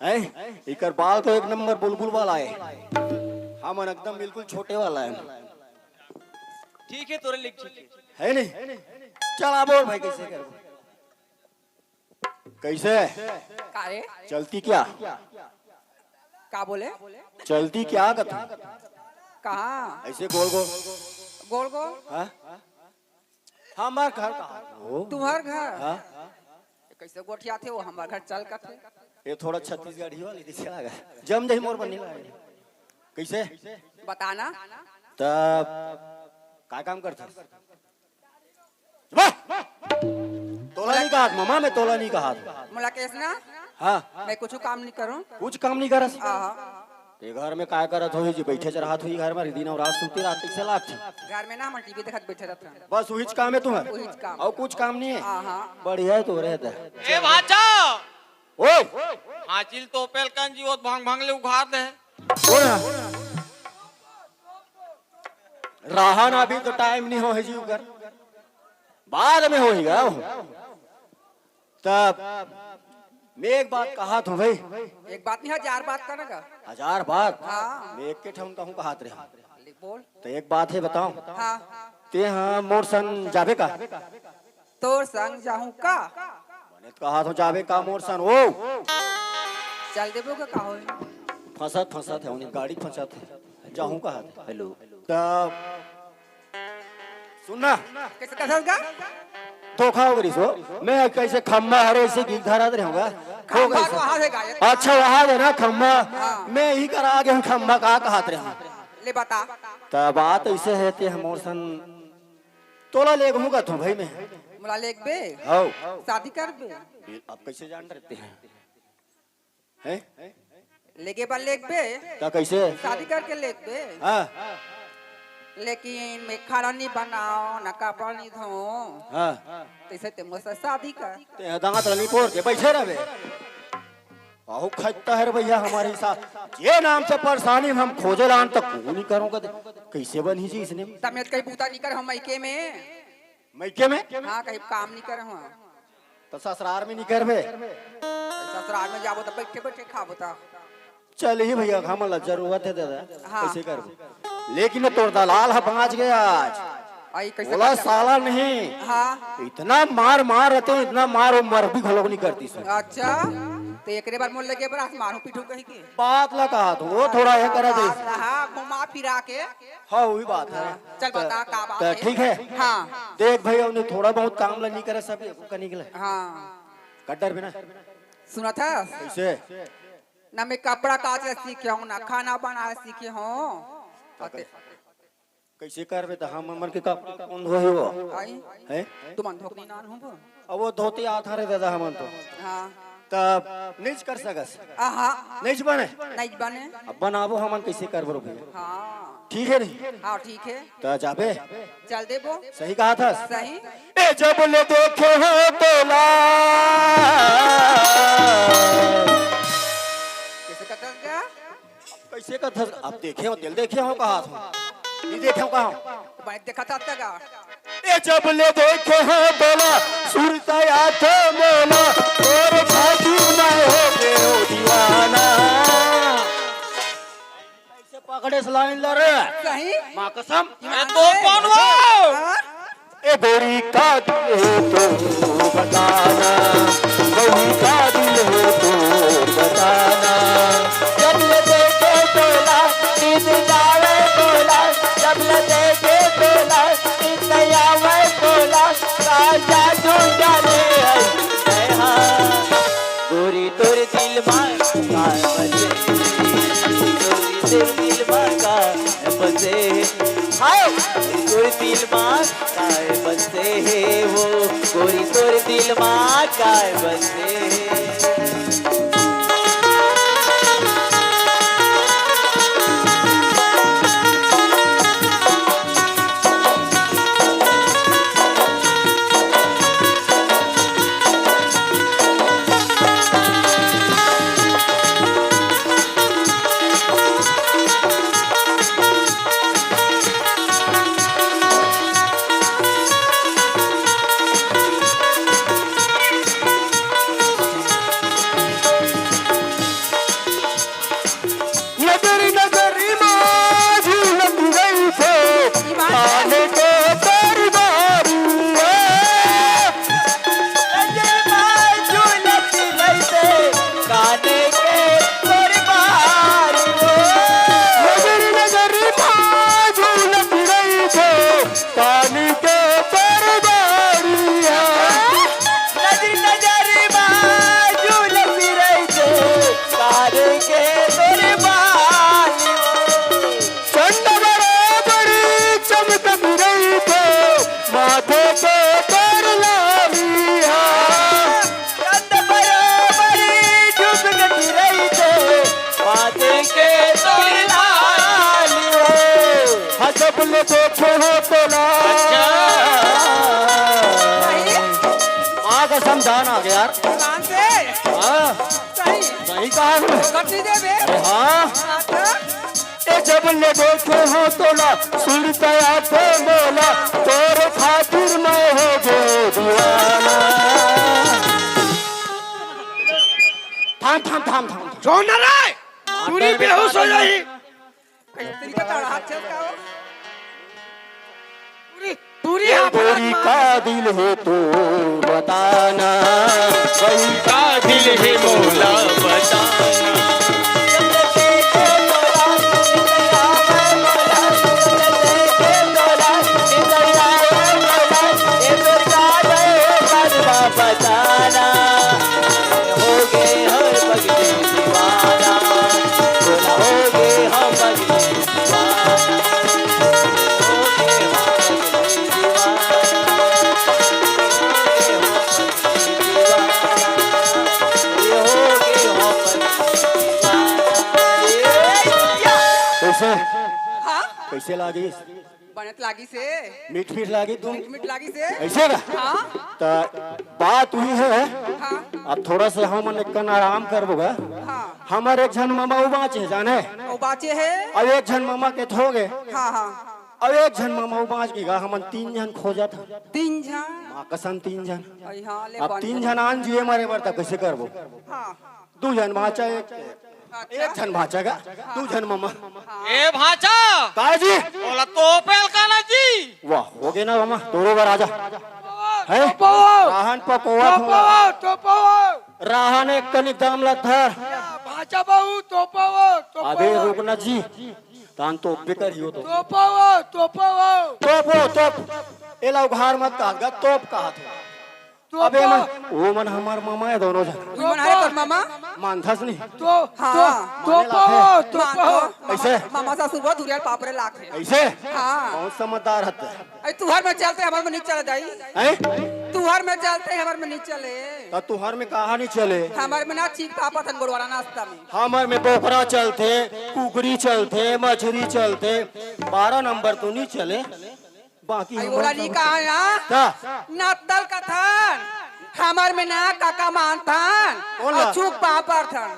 हैं? इकर बाल तो एक नंबर बुलबुल वाला है। हमन एकदम बिल्कुल छोटे वाला है। ठीक है तोरे लिख ठीक है। है नहीं? चल आ बोल भाई कैसे कर? कैसे? का रे? चलती क्या? का बोले? चलती क्या कथा? कहाँ? ऐसे गोल गोल। गोल गोल? हाँ? हमार घर कहाँ? ओ। तुम्हार घर? हाँ? कैसे गोठिया थे वो हमार घर चल कथे। ये थोड़ा छत्तीसगढ़ी वाली दिखे लगा। जम जाही मोर बनी लगा। कैसे? बताना। तब का काम करता? वाह! तोला नहीं कहा मामा मैं तोला नहीं कहा। मुलाकेश ना? हाँ। मैं कुछ काम नहीं करूँ। कुछ काम नहीं करस? हाँ। ते घर में काय करत होही जी? बैठे च रहत होही घर में, दिन अउ रात सुते रहत, कैसे लागथे? घर में ना हम टीवी देखत बैठे रहत हन। बस उहीच काम है तुम्हार? उहीच काम। अउ कुछ काम नहीं है? हाँ, हाँ। बढ़िया है तो रहता है। ए भाचा! ओए! हाचिल तोपेल कन जी, वो भांग भांग ले उघार दे। बोल ना। रहा ना, अभी तो टाइम नहीं हो है जी उघर। बाद में होही गा। तब मैं एक बात कहा था भाई। एक बात नहीं, हजार बात का ना का? हजार बात? हाँ। मैं एक के ठन कहूँ कहात रहे। ले बोल। तो एक बात है बताओ। हाँ। ते हाँ मोर सन जाबे का? तोर संग जाहूँ का? बने तो कहा था जाबे का मोर सन ओ। चल देबो का का होई? फंसत फंसत है उन्हें गाड़ी फंसत है जाहूँ कहा था। हेलो। तब सुनना। कैसे कैसे होगा? धोखा हो गई सो। मैं कैसे खम्मा हरे से गिर धरा दे होगा। खम्मा तो वहाँ से गायब। अच्छा वहाँ दे ना खम्मा। हाँ। मैं ही करा आगे हूँ खम्मा का कहात रहे। ले बता। त बात ऐसे है ते हमोर सन तोला ले गहूँ का थो भाई मैं। मोला लेगबे? हाउ। शादी करबे? अब कैसे जान रहते हैं? हैं? लेगे बर लेगबे? त कैसे? शादी करके लेगबे? हाँ। लेकिन मैं खाना नहीं बनाओ, ना कपड़ा नहीं धो। हाँ। तैसे ते मोर से शादी कर। ते दांत ला नहीं पोर के बैठे रहबे। अहो खत्ता है रे भैया हमारे साथ। ये नाम से परेशानी हम खोजे लान तक को नहीं करूँगा। कैसे बनी जी इसने? तब मैं कहीं बूता नहीं कर हम मइके में। मइके में? हाँ, कहीं काम नहीं कर हम। तो ससुरार में नहीं करबे? ससुरार में जाबो तो बैठे बैठे खाबो तो। चल ही भैया, हमन ला जरूरत है दादा। हाँ। कैसे करबो? लेकिन तोर दलाल ह बाँच गया आज। आई कैसे बोला करता? साला नहीं। हाँ। इतना मार मार रहते हो, इतना मार वो मर भी घलोक नहीं करती सो। अच्छा, तो एकरे बार मोर लगे बर आज मारू पीटू कहीं के। बात ला कहा तू, वो थोड़ा ये करा दे। हाँ, घुमा फिरा के। हाँ, वही बात है। चल बता, का बात त है? ठीक है। हाँ। देख भाई, उन्हें थोड़ा बहुत काम ला नहीं करे, सब एको का निकले। हाँ। कड्डर बिना। सुना था? कैसे? ना मैं कपड़ा काचे सीखे हूँ, ना खाना बनाए सीखे हूँ। तो अते- कैसे करबे त हम हमर के कपड़ा कौन धोही वो? आई? हैं? तुमन धोकनी नान हूँ वो। अब वो धोती आता रे दादा हमन तो। हाँ। तब नहीं कर सकस। आहा। नहीं बने। नहीं बने। अब बनाबो हमन कैसे करबो भैया? हाँ। ठीक है नहीं? हाँ, ठीक है। त जाबे? चल देबो। सही कहा था? सही। ए जब ले देखे हो तोला। कैसे करता क्या? कैसे का धस-, अब देखे हो, दिल देखे हो कहा था? नहीं देखे हो कहा? मैं देखा था तक। जब ले देखे हँव तोला, सुरता आथे मोला, तोर खातिर मैं हो गेंव दीवाना। कइसे पकड़ेस लाइन ला रे? सही? माँ कसम। अरे तो कौन वो? हाँ? ए गोरी का दिल हे तोर बताना, गोरी का दिल हे तोर बताना। जब ले देखे तोला, नींद आवे तोला, जब ले देखे तोला, नींद आवे तोला, का जादू जाने है, है हाँ। गोरी तोर दिल मा काय बसे, गोरी तोर दिल मा काय बसे, हाय। गोरी तोर दिल मा काय बसे हे वो, गोरी तोर दिल मा काय बसे हे। नजर नजर मा झूलत रहिथे, आने के परिवार। नजर मा झूलत रहिथे, काने के परिवार। नजर नजर मा झूलत रहिथे, काने के परिवार। नजर नजर मा झूलत रहिथे, काने के परिवार। चंद बराबर चमकत रहिथे, माथे के तोर लालिया। चंद बराबर चमकत रहिथे, माथे के तोर लालिया। हाँ, जब ले देखे हँव तोला। अच्छा। सही? माँ कसम जान आ गया यार। भगवान से। हाँ। सही। सही कहा हमने। गलती दे बे। अरे हाँ। हाँ तो। ए जब ले देखे हँव तोला, सुरता आथे मोला, तोर खातिर मैं हो गेंव दीवाना। थाम, थाम, थाम, थाम। छोड़ ना रे, टूरी बेहोश हो जाही। कहीं तेरी का ताड़ा हाथ चल का हो? टूरी, टूरी ये हाँ गोरी का दिल हे तोर बताना, गोरी का दिल हे मोला बताना। बताना, हो गे हँव पगली दीवाना, बोला हो गे हँव पगली दीवाना, हो गे हँव पगली दीवाना, हो गे हँव पगली दीवाना, ये हो गे हँव पगली दीवाना। कइसे? हाँ? कइसे लागिस? बने त लागिस हे। मीठ मीठ लागे दूध। मीठ मीठ लागिस हे। अइसे का? हाँ। त बात उही हे। हाँ। अब थोड़ा से हमन एक कन आराम करबो गा। हाँ। हमर एक झन ममा अउ बाँचे हे, जाने? अउ बाँचे हे। अउ एक झन ममा के त हो गे। हाँ, हाँ। अउ एक झन ममा अउ बाँच गे गा, हमन तीन झन खोजत हन। तीन झन? माँ कसम तीन झन। अरे हाँ, ले अब बन तीन झन आन जिए मरे बर त कइसे करबो? हाँ। दू झन भाँचा, एक, अच्छा। एक झन भाँचा गा, दू झन ममा। ए भाँचा! का जी? ओला तोपे ल का ना जी? वाह, हो गे ना ममा, तोरो बर आजा। हैं? तोपो! राहन पकोवत हँव। तोपो, तोपो! राहन एक कनिक दम ल धर। भाँचा बहू, तोपो, तोपो! अबे रुक ना जी, तान तोपबे करही ओ तो। तोपो, तोपो! तोपो, तोप। एला उघार मत कहत गा, तोप कहत हँव। तोपो। अबे मन, ओ मन हमर ममा ए दोनों झन। तुमन हरे तोर ममा? मानथस नहीं? तो, हाँ। तो, माने तोपो, लाथे। तोपो। मानथो। अइसे? ममा ससुर वो धुरिया पापरे लाख हे। अइसे? हाँ। बहुत समझदार हत। अरे तुहर में चलथे, हमर में नहीं चले दाई। हैं? तुहर में चलथे, हमर में नहीं चले। त तुहर में कहाँ नहीं चले? हमर में ना चीख पापत हन गोड़वारा नाश्ता में। हमर में बोकरा चलथे, कुकरी चलथे, मछरी चलथे, बारह नंबर तो नहीं चले। बाकी आई हमर ओला सब नी कहा ना? का? नत्तल कथन। हमर में ना काका मानथन। कौन ला? अउ चुप पापर थन।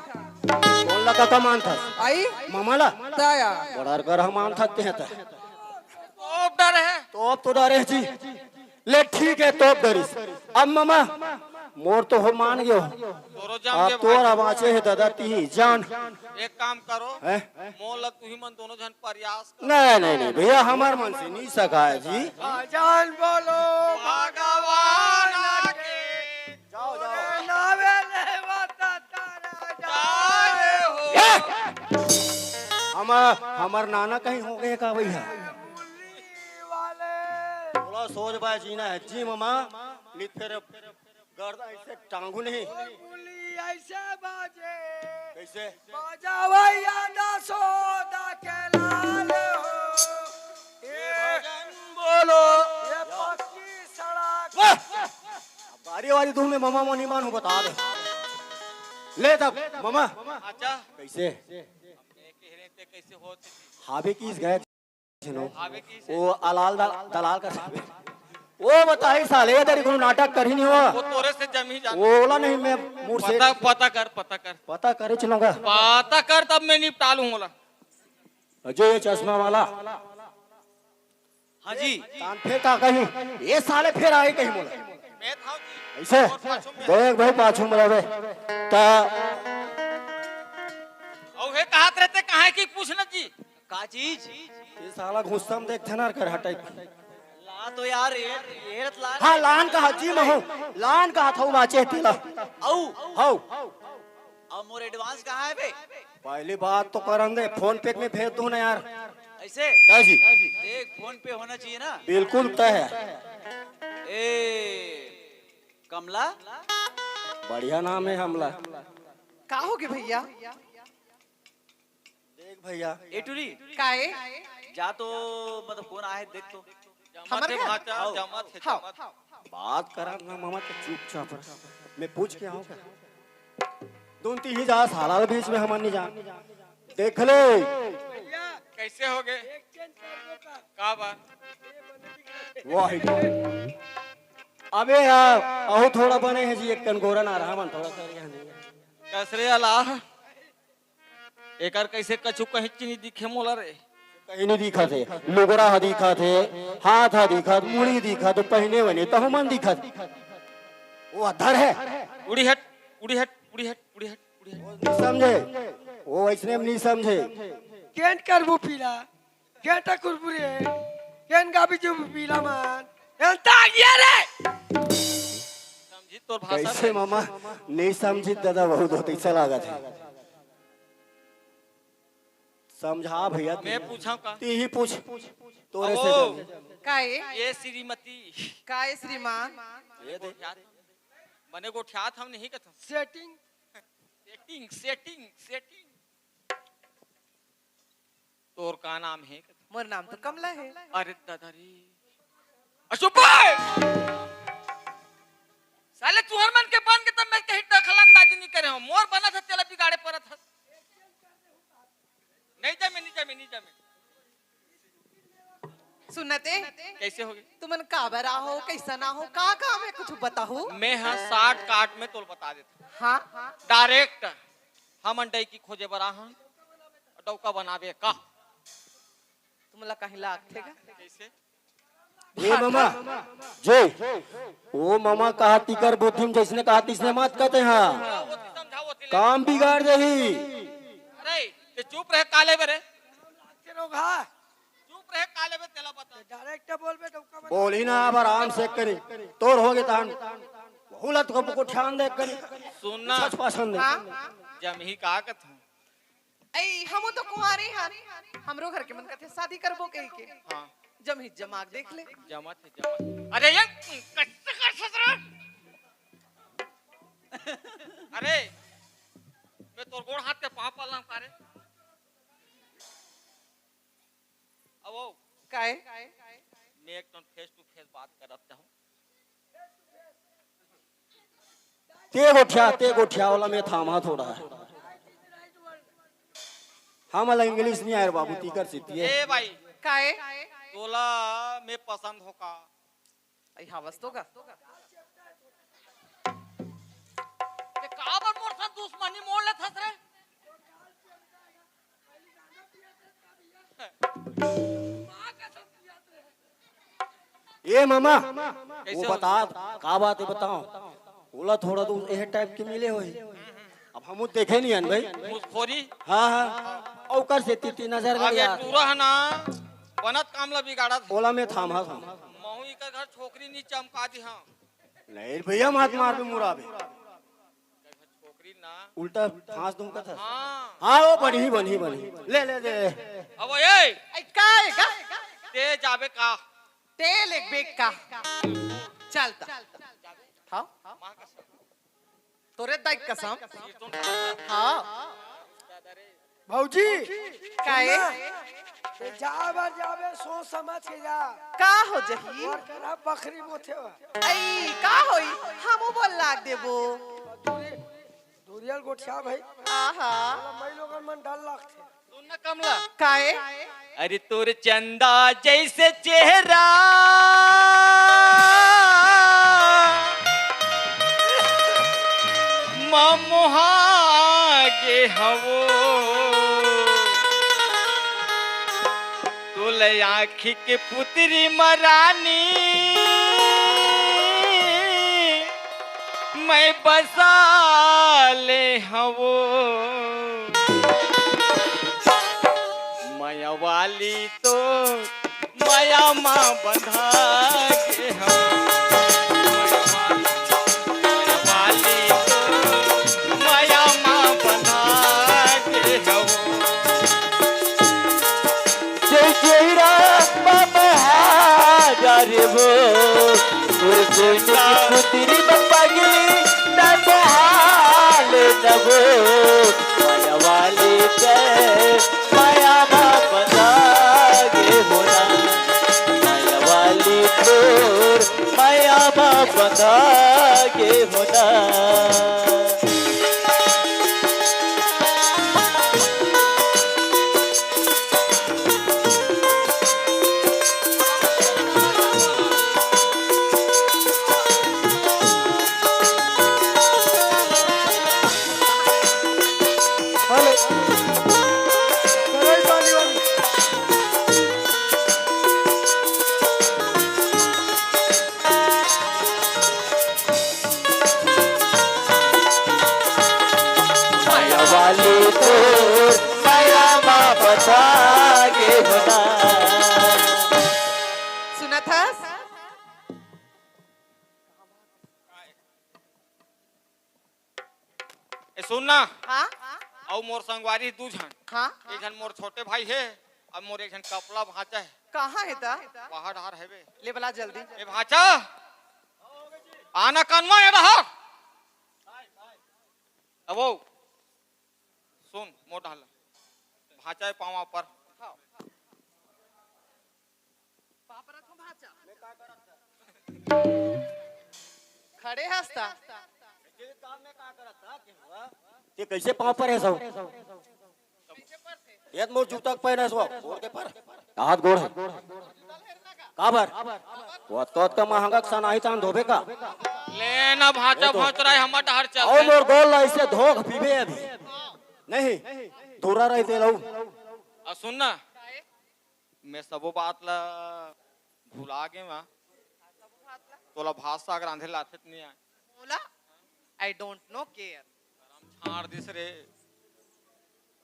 कौन ला काका मानथस? आई? मामा ला? तया। बड़ा कर हम मानथस ते हैं त। तोप डरे हे। तोप तो डरे हे जी। ले ठीक है, तोप डरिस। अब ममा, मोर तो हो मान गयो। तोरो जान अब तोर बाचे हे दादा, तिही जान। एक काम करो, हैं? मोला तुही मन दोनों झन प्रयास करो। नहीं, नहीं, नहीं भैया, हमार मन से नहीं सकाय जी। भजन बोलो भगवान के। जाओ, जाओ। नावे ले बता तारा जाए हो। ए! हमर, हमर नाना कहीं हो गए का भैया? मुरली वाले। थोड़ा सोच बाय जीना है जी ममा, नित फिर गर्दन ऐसे टांगू नहीं। ओ मुरली ऐसे बाजे। कैसे? बाजा भैया दसोदा के लाल हो। ये भजन बोलो। ये पक्की सड़क। वाह! बारी वारी धूम में ममा मोनी मानू बता दे। ले तब ममा। अच्छा। कैसे? हमने कह रहे थे कैसे होते? हावे किस गए थे नो? हावे किस? वो अलाल दल-, दलाल का। वो बताई साले, ये तेरी कोनो नाटक कर ही नहीं हुआ। वो तोरे से जम ही जाना। वो वाला नहीं, मैं मुड़ से पता, पता कर, पता कर। पता करे चलूंगा। पता कर, तब मैं निपटा लूंगा। जो ये चश्मा वाला। हाँ जी। तान फेर का कहीं, ये साले फेर आए कहीं मोला। मैं था जी। ऐसे? और पाछू में देख भाई, पाछू में रहे। ता और हे कहत रहते, कहाँ की पूछना जी? का चीज? ये साला गुस्सा में देखथे ना कर हटाई। ला तो यार, ये, ये रत ला। हाँ, लान कहा जी महू, लान कहा था बाचे तेला। औ। हौ। अब मोर advance कहाँ है बे? पहली बात तो करन दे, PhonePe में भेज दो ना यार। ऐसे? क्या जी? देख, PhonePe होना चाहिए ना। बिल्कुल तय है। ए, कमला? बढ़िया नाम है हमला। का होगे भैया? देख भैया। ए टूरी। काए? जा तो, मतलब, कौन आहे, देख तो। हमर घर? भाचा, हाव। जमत है, हाव। जमत। बात करा ना मामा, तो चुपचाप रह। मैं पूछ के आऊँ का? दोन तीन ही जा साला बीच में हमन नहीं जा। देख ले। कैसे होगे? का बा? वाह। अबे यार, अहू थोड़ा बने है जी, एक कन गोरा ना रहा मन थोड़ा कर यहाँ नहीं। कसरे अला। एकर कैसे कछु कहीं नहीं दिखे मोला रे। कहीं नहीं दिखत हे, लुगरा ह दिखत हे, हाथ ह दिखत, मुड़ी दिखत, पहिने वने तहु मन दिखत। वो अधर है। उड़ी हट, उड़ी हट, उड़ी हट, उड़ी हट, उड़ी हट। वो नहीं समझे, वो वैसने में नहीं समझे। केन करबू पीला, केन टा कुरबू रे, केन गाबी जो पीला मान, एन तागिया रे। समझी तोर भाषा कैसे रे। मामा, नहीं समझी दादा, बहुत, बहुत ऐसा लागत है। समझा भैया, मैं तू पूछा का? ती ही पूछ, तोरे से अहो। जल्दी। काए? ये श्रीमती। काए श्रीमान? ये देख। बने गोठियात हम नहीं कथन। Setting। Setting, setting, setting। तोर का नाम है? मोर नाम तो कमला है। अरे दादा रे। अशुभ भाई! साले तुहर मन के बन के तब मैं कहीं दखल अंदाजी नहीं करे हूँ। मोर बना था तेला बिगाड़े परत हस। नहीं जामे, नहीं जामे, नहीं जामे। सुनते? कैसे होगे? तुमन काबर आहो, कैसन आहो, का काम है, कुछ बताहू? मैं हाँ shortcut में तोल बता देता। हाँ? Direct हमन डौकी खोजे बर आहन, डौका बनावे का। तुमला कहीं लागथे का? कैसे? ए मामा, जय। ओ मामा कहा तिकर बुद्धि में जैसने कहा तिसने मत कहते हैं। काम बिगाड़ देही। अरे, ते चुप रहे काले बरे। चुप रहे काले बरे, तेला बता। Direct बोल बे, डौका बना। बोली ना, अब आराम से करी। तोर होगे तहन। बहुलत को, को ध्यान दे करी। सुन ना। सच पसंद है। हाँ? जमही का कथूं? ऐ, हमू तो कुंवारे हन। हमरो घर के मन कथे शादी करबो कहि के। हाँ। जमही जमाक देख ले। जमत है, जमत। अरे ये कैसे कर सकत रहा? अरे, मैं तोर गोड़ हाथ के पाँव पल्ला का रे। अब वो काहे? मैं एक ठन face to face बात करत हूँ। ते गोठिया, ते गोठिया वाला में थामा थोड़ा है। हमला English नहीं आय रे बाबू, तीकर सीती है। ए भाई, काहे? तोला मैं पसंद हो का? आई हवस तो का? ते काबर मोर साथ दुश्मनी मोड़ लेथस रे? ए मामा, कैसे वो हो? बता, का बात है बताओ। ओला थोड़ा दूर एह टाइप के मिले होही। अब हमू देखे नहीं हन भाई। मुसखोरी। हाँ, हाँ। ओकर से तीती नजर अब ये गया। टूरा है ना, बनत काम ला बिगाड़त है। ओला मैं थाम, हाँ, थाम। महू इकर घर छोकरी नहीं चमका दी, हाँ। नहीं भैया, मात मार भी मुराबे। छोकरी ना। उल्टा फांस दूं का था? हाँ। हाँ, वो बनी, बनी, बनी। ले, ले, ले। अब ए, ए, का है, का? ते जाबे का? तेल एक बेग का। चलता। हाँ? माँ कसम। तोरे दाई कसम। ये तो हाँ। भौजी, काहे? सुन ना, ते जा बर जाबे, सोच समझ के जा। का हो जही? और करा बखरी मोथे बा। आई, का होई? हमू बोल लाग देबो। दूरी, दूरियल गोठिया भाई। आहा। साला मई लोगन मन डर लागथे। सुन ना कमला। काहे? अरे तोर चंदा जैसे चेहरा मा मोहा गे हवो, तोला आँखी के पुतरी म रानी मैं बसा ले हवो। मया वाली तो मया मा बंधा गे हवो। मया वाली तो मया मा बंधा गे हवो। जय जय राम बाबा हाजर वो, तोर सोनू की पुतरी बप्पा गिली, ना बहाल नवो। माया वाली ते, माया मा बंधा गे होना। माया वाली तोर, माया मा बंधा गे होना। हेलो। सरई पाली वाली। माया वाली तोर माया मा बंधा गे होना। सुनत हस? ए सुन ना। हाँ? अउ मोर संगवारी दू झन। हाँ? एक झन मोर छोटे भाई हे, अउ मोर एक झन कपला भांचा हे। कहाँ हे त? बाहर डहर हेबे। ले बला जल्दी। ए भांचा, आना कनवा ए डहर। अबो, सुन मोर डहर ला। भांचा हे पाँव पर। पाँव परत हूँ भांचा। खड़े हस त। ते कैसे पाँव परे हस? ये मोर जूता के पैर हस, गोड़ के पर। हाथ गोड़ हे। काबर? वो तो, तो महंगा सनाही तान धोबे का? ले ना भांचा, वो तो भौंचराय हमर डहर चल। अउ मोर गोड़ ला ऐसे धो के पीबे अभी। नहीं, दूरा रही ते लऊ। आ सुन ना, मैं सबो बात ला भुला गे मा। तोला भात साग रांधे ला आथे त नहीं आय? मोला? I don't know care। गरम छाड़ दिस रे।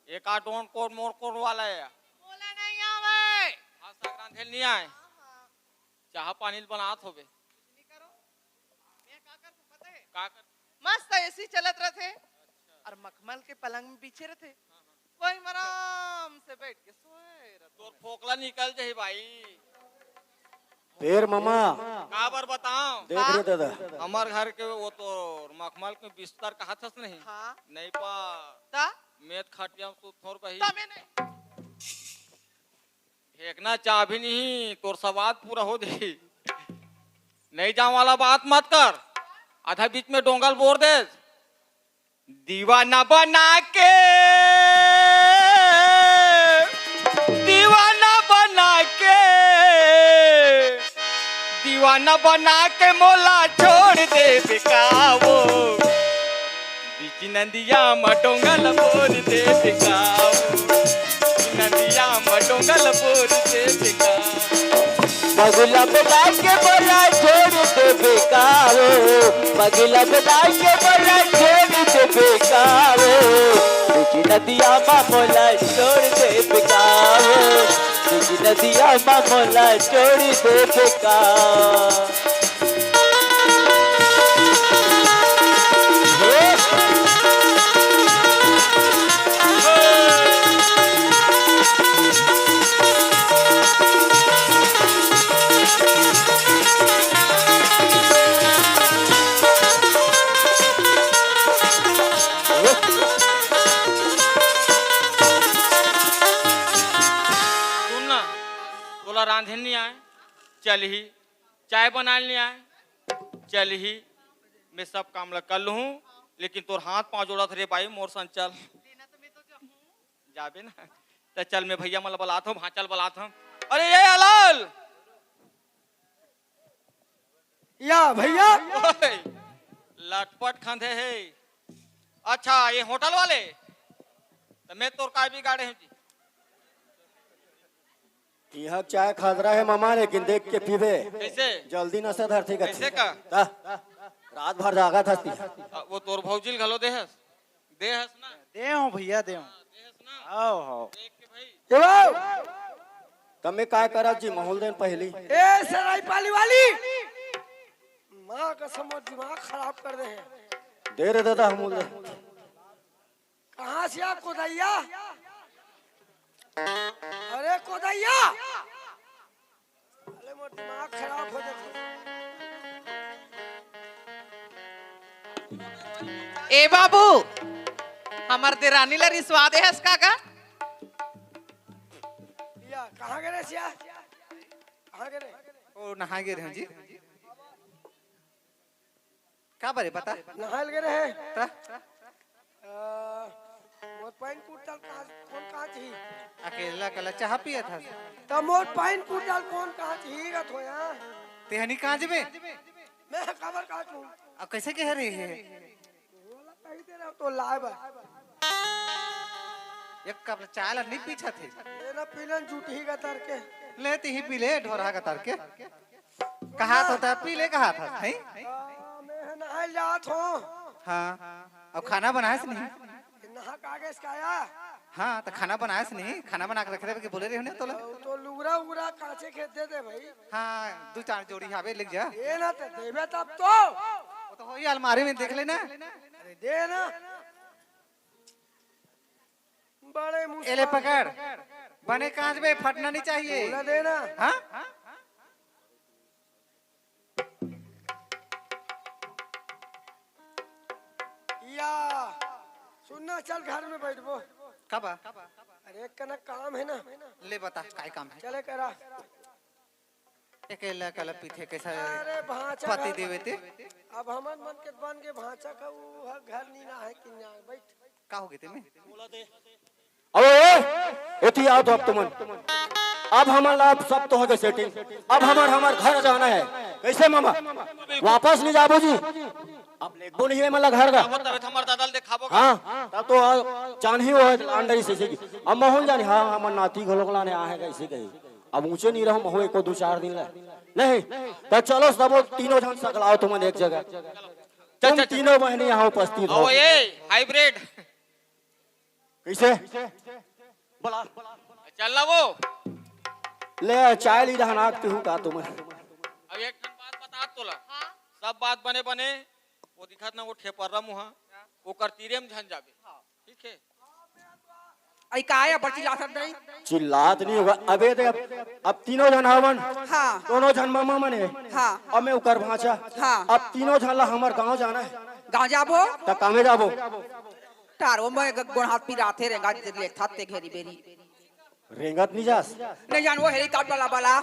एक आ डोंट कोर मोर कोर वाला हे। मोला नहीं आवे। भात साग रांधे नहीं आय। चाह पानी ल बनात होबे। नहीं करो। मैं का करहूँ पता हे? का कर? मस्त एसी चलत रथे अउ मखमल के पलंग में बिछे रथे। वही में आराम से बैठ के सोए रथे। तोर फोकला निकल जाही भाई। फेर ममा। काबर बताओ? देख रे दादा। हमर घर के वो तो मखमल के बिस्तर कहत हस नहीं? हाँ। नहीं पा। ता? मेत खटिया में सुत थोर बही। ता मैं नहीं। फेंकना चाह भी नहीं, तोर सवाद पूरा हो दे। नहीं जाऊं वाला बात मत कर, आधा बीच में डोंगल बोर दे। दीवाना बना के, दीवाना बना के, दीवाना बना के मोला छोड़ दे बेकावो। बीच नदिया म डोंगल बोर दे बेकावो। बीच नदिया म डोंगल बोर दे बेकावो। पगला बना के मोला छोड़ देबे का हो, पगला बना के मोला छोड़ देबे का हो, देखी नदिया मा मोला छोड़ देबे का हो, देखी नदिया मा मोला छोड़ देबे का। सुन ना, तोला रांधे नहीं आए, चल ही, चाय बनाए नहीं आए, चल ही, मैं सब काम ला कर लूँ, लेकिन तोर हाथ पाँव जोड़त रे भाई, मोर संग चल। जाबे ना, त चल, मैं भैया मन ला बलात हूँ, भांचा ल बलात हूँ। अरे ये अलाल, या भैया। ओए, लटपट खंधे हे। अच्छा, ये होटल वाले, त मैं तोर काय बिगाड़े हूँ जी? इहाँ चाय खतरा हे मामा, लेकिन देख के पीबे। कैसे? जल्दी नशा धरथे कथे। कैसे का? ता, रात भर जागत हस ती। आ, वो तोर भौजी ल घलो देहस? देहस ना? दे हूँ भैया, दे हूँ। देहस ना? आओ, आओ। देख के भाई। ए बाबू! तमे काय करत जी, माहौल देन पहली। ए सराय पाली वाली! माँ कसम, मोर दिमाग खराब कर दे हे। दे रे दादा, हम बोल दे। कहाँ से आप कोदैया? अरे कोदैया! अरे मोर दिमाग खराब हो जाथे। ए बाबू, हमर देरानी ला रिसवा दे हस का गा? या, कहाँ गे रे सिया? कहाँ गे रे? ओ, नहाए गे रहे जी। का बरे बता? नहाए ल गे रहे। त? अ, मोर पाइन कुटल कांच, कोन कांच ही? अकेला कला चाह पियत हस। त मोर पाइन कुटल कोन कांच ही गा थोया? तेहनी कांच बे? मैं काबर कांच हूँ? अब कैसे कह रही है? ओला कही दे रहा तो लाए बा। एक कप चाय ला नहीं पीछा थे। ये ना पीलन जूठी का तर के। ले ती ही पी ले, ढोरहा का तर के। कहा था, था पी ले, कहा था, हैं? आ, मैं नहाए जात हूँ। हाँ, अब खाना बनाए से नहीं? नहा कागज का आया? हाँ, तो खाना बनाए से नहीं? खाना बना के रखे रहे, बोले रहे हो ना तोला? वो तो लुगरा उगरा कांचे खेत दे दे भाई। हाँ, दो चार जोड़ी हावे, लेके जा। ये ना तो देवे तब तो। वो तो होई, अलमारी में देख लेना। अरे दे ना। बड़े मुश्किल। एले पकड़, बने कांच में फटना नहीं चाहिए। बोला दे ना। हाँ? या, सुनना, चल घर में बैठबो। कब आ? अरे, एक कना काम है ना। ले बता, काय काम है? चले करा। अकेला अकेला पीथे कैसा अरे भांचा पति घर। देवे ते? अब हमन मन के बन के भांचा का ऊ हर घर नी ना है कि ना बैठ। का हो गए ते में? अब ए, एती आओ तो अब तुमन। अब हमन ला अब सब तो हो गए सेटिंग। अब हमर, हमर घर जाना है। कैसे मामा? वापस नहीं जाबो जी? अब लेगबो नहीं है मला घर का। तब, तब हमर दादा ल देखाबो का? हाँ, तब तो आ, जान ही हो अंडर ही से, से की। अब महूँ ल जानी, हाँ, हमर नाती घलोक लाने आ है कैसे कही। अब ऊंचे नहीं रहो महूँ एको दो चार दिन ला। नहीं, तो चलो सबो तीनों झन सकलाओ तुमन एक जगह। चल, तुम चल, चल। तीनों बहनी यहाँ उपस्थित हो। ओ, ये हाइब्रिड। कैसे? बोला। चल ना वो। ले, चाय ली रहना आती हूँ का तुम? अब एक ठन बात बता तोला। हाँ। सब बात बने बने, वो दिखत ना वो ठेपर्रा मुहा, ओकर तीरे में झन जाबे। हाँ। ठीक है। आई का है, बड़ चिल्लात हस नहीं? चिल्लात नहीं होगा। अबे दे, अब, अब तीनों झन हवन। हाँ। दोनों झन मामा मने। हाँ। अब मैं उकर भांचा। हाँ। अब तीनों झन ला हमर गांव जाना है। गांव जाबो? त कामे जाबो। टारो में ग-, गोड़ हाथ पिराथे रे, गाज ले थाते घेरी बेरी। रेंगत नहीं जास? नहीं जान वो हेलीकॉप्टर ला बला।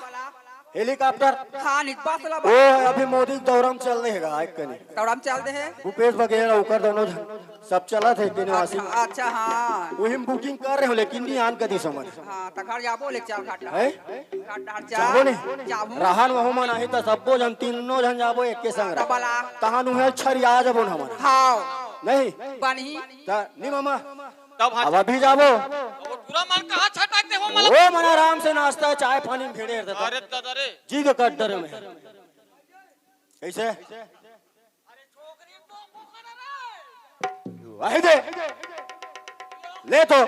हेलीकॉप्टर? हाँ, निजपास ला ओ, बला। अभी मोदी के दौरा में चल रहे हैं, एक कनी। दौरा में चल रहे हैं? भूपेश बघेल, ओकर दोनों झन, सब चलत है, बिना वासी। अच्छा, अच्छा, हाँ। वही में बुकिंग कर रहे हो, लेकिन नहीं आन कदी समझ। हाँ, त घर जाबो, ले चल घाट। है? घाट, घाट चल। जाबो नहीं? जाबो। रहन वहु मन आही, त सबो झन, तीनों झन जाबो, एक के संग रह। बला। तहान उहे छरिया जाबो न हमन। हाँ। नहीं? बनही। त नहीं मामा। तब हाँ। अब अभी जाबो। मन कहाँ छटकते हो, मतलब? ओ, मन आराम से नाश्ता, चाय पानी में भिड़े रहता। अरे दादा रे। जी के कट डरे में। कैसे? वही दे। ले तो।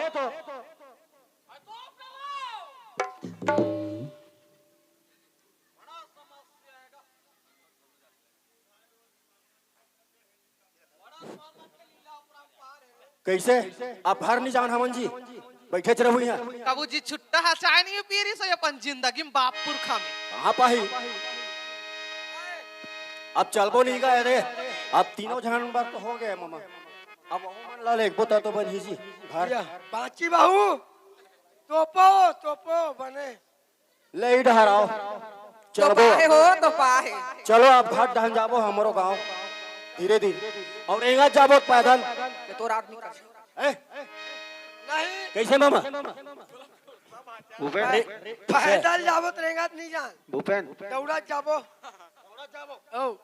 कैसे? आप हर नहीं जान हमन जी, बैठे च रहू यहाँ। कबू जी छुट्टा हा चाय नहीं पी रही सो अपन जिंदगी में बाप पुरखा में। कहाँ पाही? अब चलबो नहीं गए रे। अब तीनों झन बर तो हो गए मामा। अब वो मन ला लेखबो त तो बनही जी घर। या, बाची बहू, तोपो, तोपो, बने। ले ही डहराओ। तो चलबो। पाहे हो, तो पाहे। चलो, आप घाट डहन जाबो, हमरो गांव। धीरे धीरे। और एंगा जाबो पैदल। ये तोर आदमी कर। ए? नहीं। कैसे मामा? भूपेन। अरे, पैदल जाबो त रेंगत नहीं जान। भूपेन। दौड़त जाबो। ओ।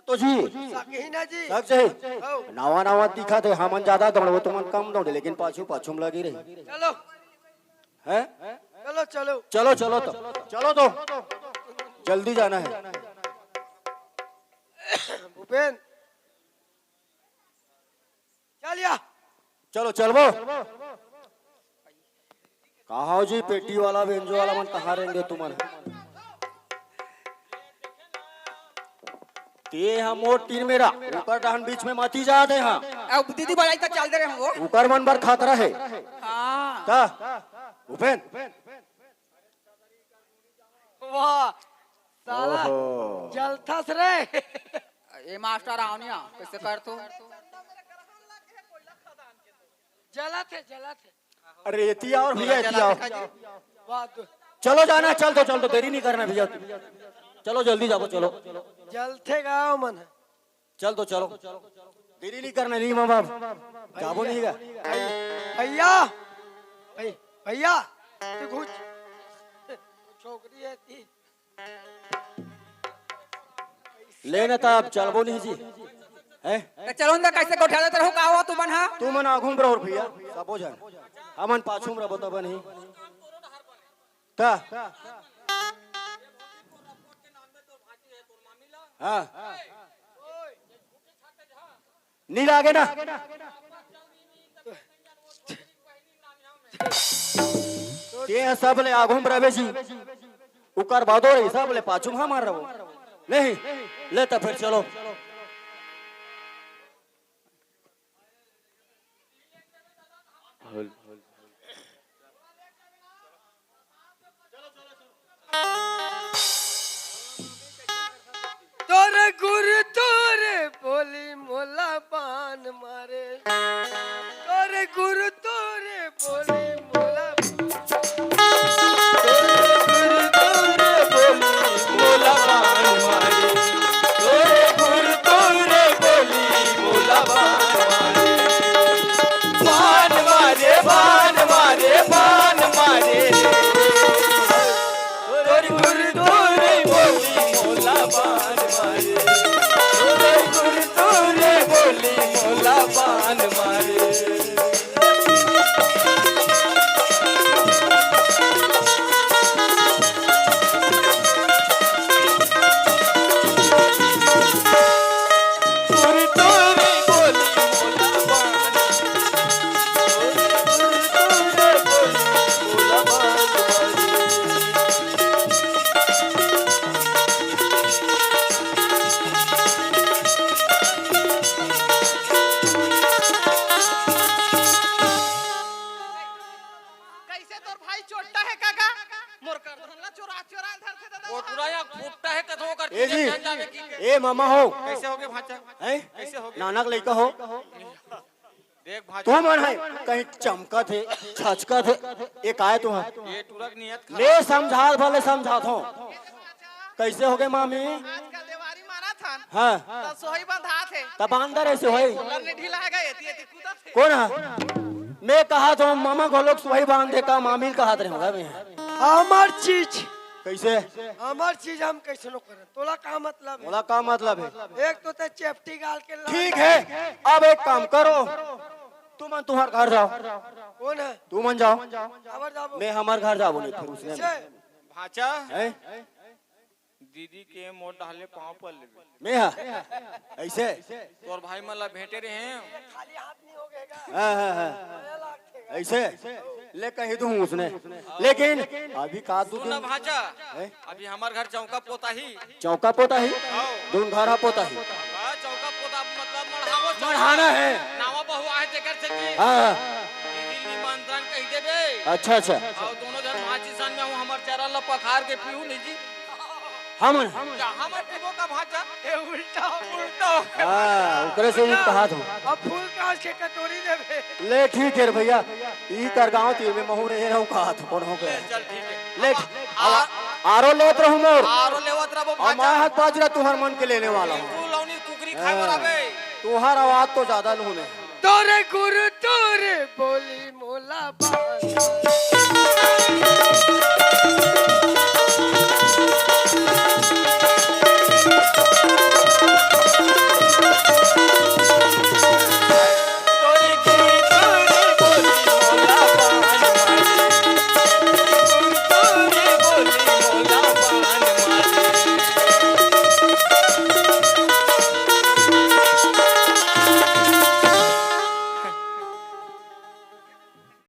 तो जी। सकी ना जी। सक सही। ओ। नवा नवा दिखा थे, हमन ज्यादा दौड़बो, तुमन कम दौड़े, लेकिन पाछू पाछू में लगी रही। चलो। हैं? चलो, चलो। चलो, चलो तो। चलो तो। जल्दी जाना है। भूपेन। चल या। चलो, चलबो। कहाँ हो जी, पेटी वाला, बेंजो वाला मन कहाँ रहेंगे तुमन? ते ह मोर तीन मेरा, ऊपर डहन बीच में मती जात हे, हाँ। अब दीदी बड़ाई तक चल दे रहे हो। ऊपर मन बर खतरा है। हाँ। का? भूपेन? वाह, साला, ओहो। जलथस रे। ए मास्टर आवनिया, कैसे कर तू? जलत है, जलत है। अरे, एती आओ भैया, एती आओ। वाह, तू चलो जाना, चल तो, चल तो, देरी नहीं करना भैया। चलो, जल्दी जाओ, चलो। जलथे गाँव मन। चल तो चलो, देरी नहीं करना, नहीं माँ बाप, जाबो नहीं का। भैया, भै-, भैया, तू घुस। छोकरी है ती। ले न, तब चलबो नहीं जी, हैं? तो चलो ना, कैसे गोठिया देते रहो, का हुआ तुमन हा? तुमन आगू में रहो भैया, सबो झन, हमन पाछू में रहो, तब नहीं। का? हाँ। नी लागे ना। ते ह सब ले आगू में रहे जी। उकर बादो रही, सब ले पाछू में हमार रहो। नहीं, ले तो फिर चलो। तोर गुरु तोर बोली मोला बान मारे, तोर गुरु तोर बोली मोला कैसे तोर भाई चोट्टा हे काका? मोर करधन ला चोरा चोरा धरथे दादा। कोटुरा या फुट्टा हे कथो कर ए जी, जान जावे की। ए मामा हो। कैसे होगे भांचा? हैं? कैसे होगे? नानक लइका हो। देख भांचा। तू मन है, कहीं चमकत हे, छचकत हे, ए काय तू है? ये टुरक नियत खराब। ले समझात भले समझात हो। कैसे होगे मामी? आजकल देवारी मानत हन। हाँ। त सोहई बंधात हे। त बांध रहे सोहई। सोलर ने ढीला हे गा, एती एती कूदत हे। कौन है? मैं कहा तो मामा को लोग सोहई बांध दे का, मामी कहा रहे होगा मैं। हमर चीज। कैसे? हमर चीज हम कैसे नो करन? तोला का मतलब है? तोला का मतलब है? एक तो ते चेपटी गाल के ला- ठीक है, अब एक काम करो, तुमन तुंहर घर जाव। कोन हे? तुमन जाव। काबर जाबो? मैं हमर घर जाबो नहीं फिर उसने। कैसे? भांचा, हैं? दीदी के मोर डाले पाँव पर लेबे। मैं हा? ऐसे? तोर भाई मन ला भेंटे रहे हैं। खाली हाथ नहीं हो गएगा। हाँ, हाँ, हाँ। मजा लागेगा। ऐसे? ले कही दूँ उसने। लेकिन अभी का तू सुन ना भांचा, हैं? अभी हमर घर चौका पोताही। चौका पोताही? हाँ। दून घर हा पोताही। हाँ, चौका पोता मतलब मढ़ावो चौका। मढ़ाना है। नावा बहु आहे तेकर से जी। हाँ। दीदी निमंत्रण कही देबे। अच्छा, अच्छा। अउ दोनों झन माचिस सन में हूँ, हमर चरा ला पखार के पीहू नहीं जी। हमन। जा, हमन पीबो का भांचा? ए, उल्टा, उल्टा। हाँ, ओकरे से ही कहा था। अब फूल कांच के कटोरी देबे। ले ठीक है रे भैया, ई कर गांव तीर में महू रहे रहूं कहा था, कौन हो गया? ले, चल ठीक है। ले, अब आ-, आरो लेत रहूं मोर। आरो लेवत रहबो और भांचा। मैं हाथ बाजरा तुहर मन के लेने वाला हूँ। तू लौनी कुकरी खाए बर आबे। तुहर आवाज तो ज्यादा लूने। तोरे गुरु तोरे बोली मोला बा-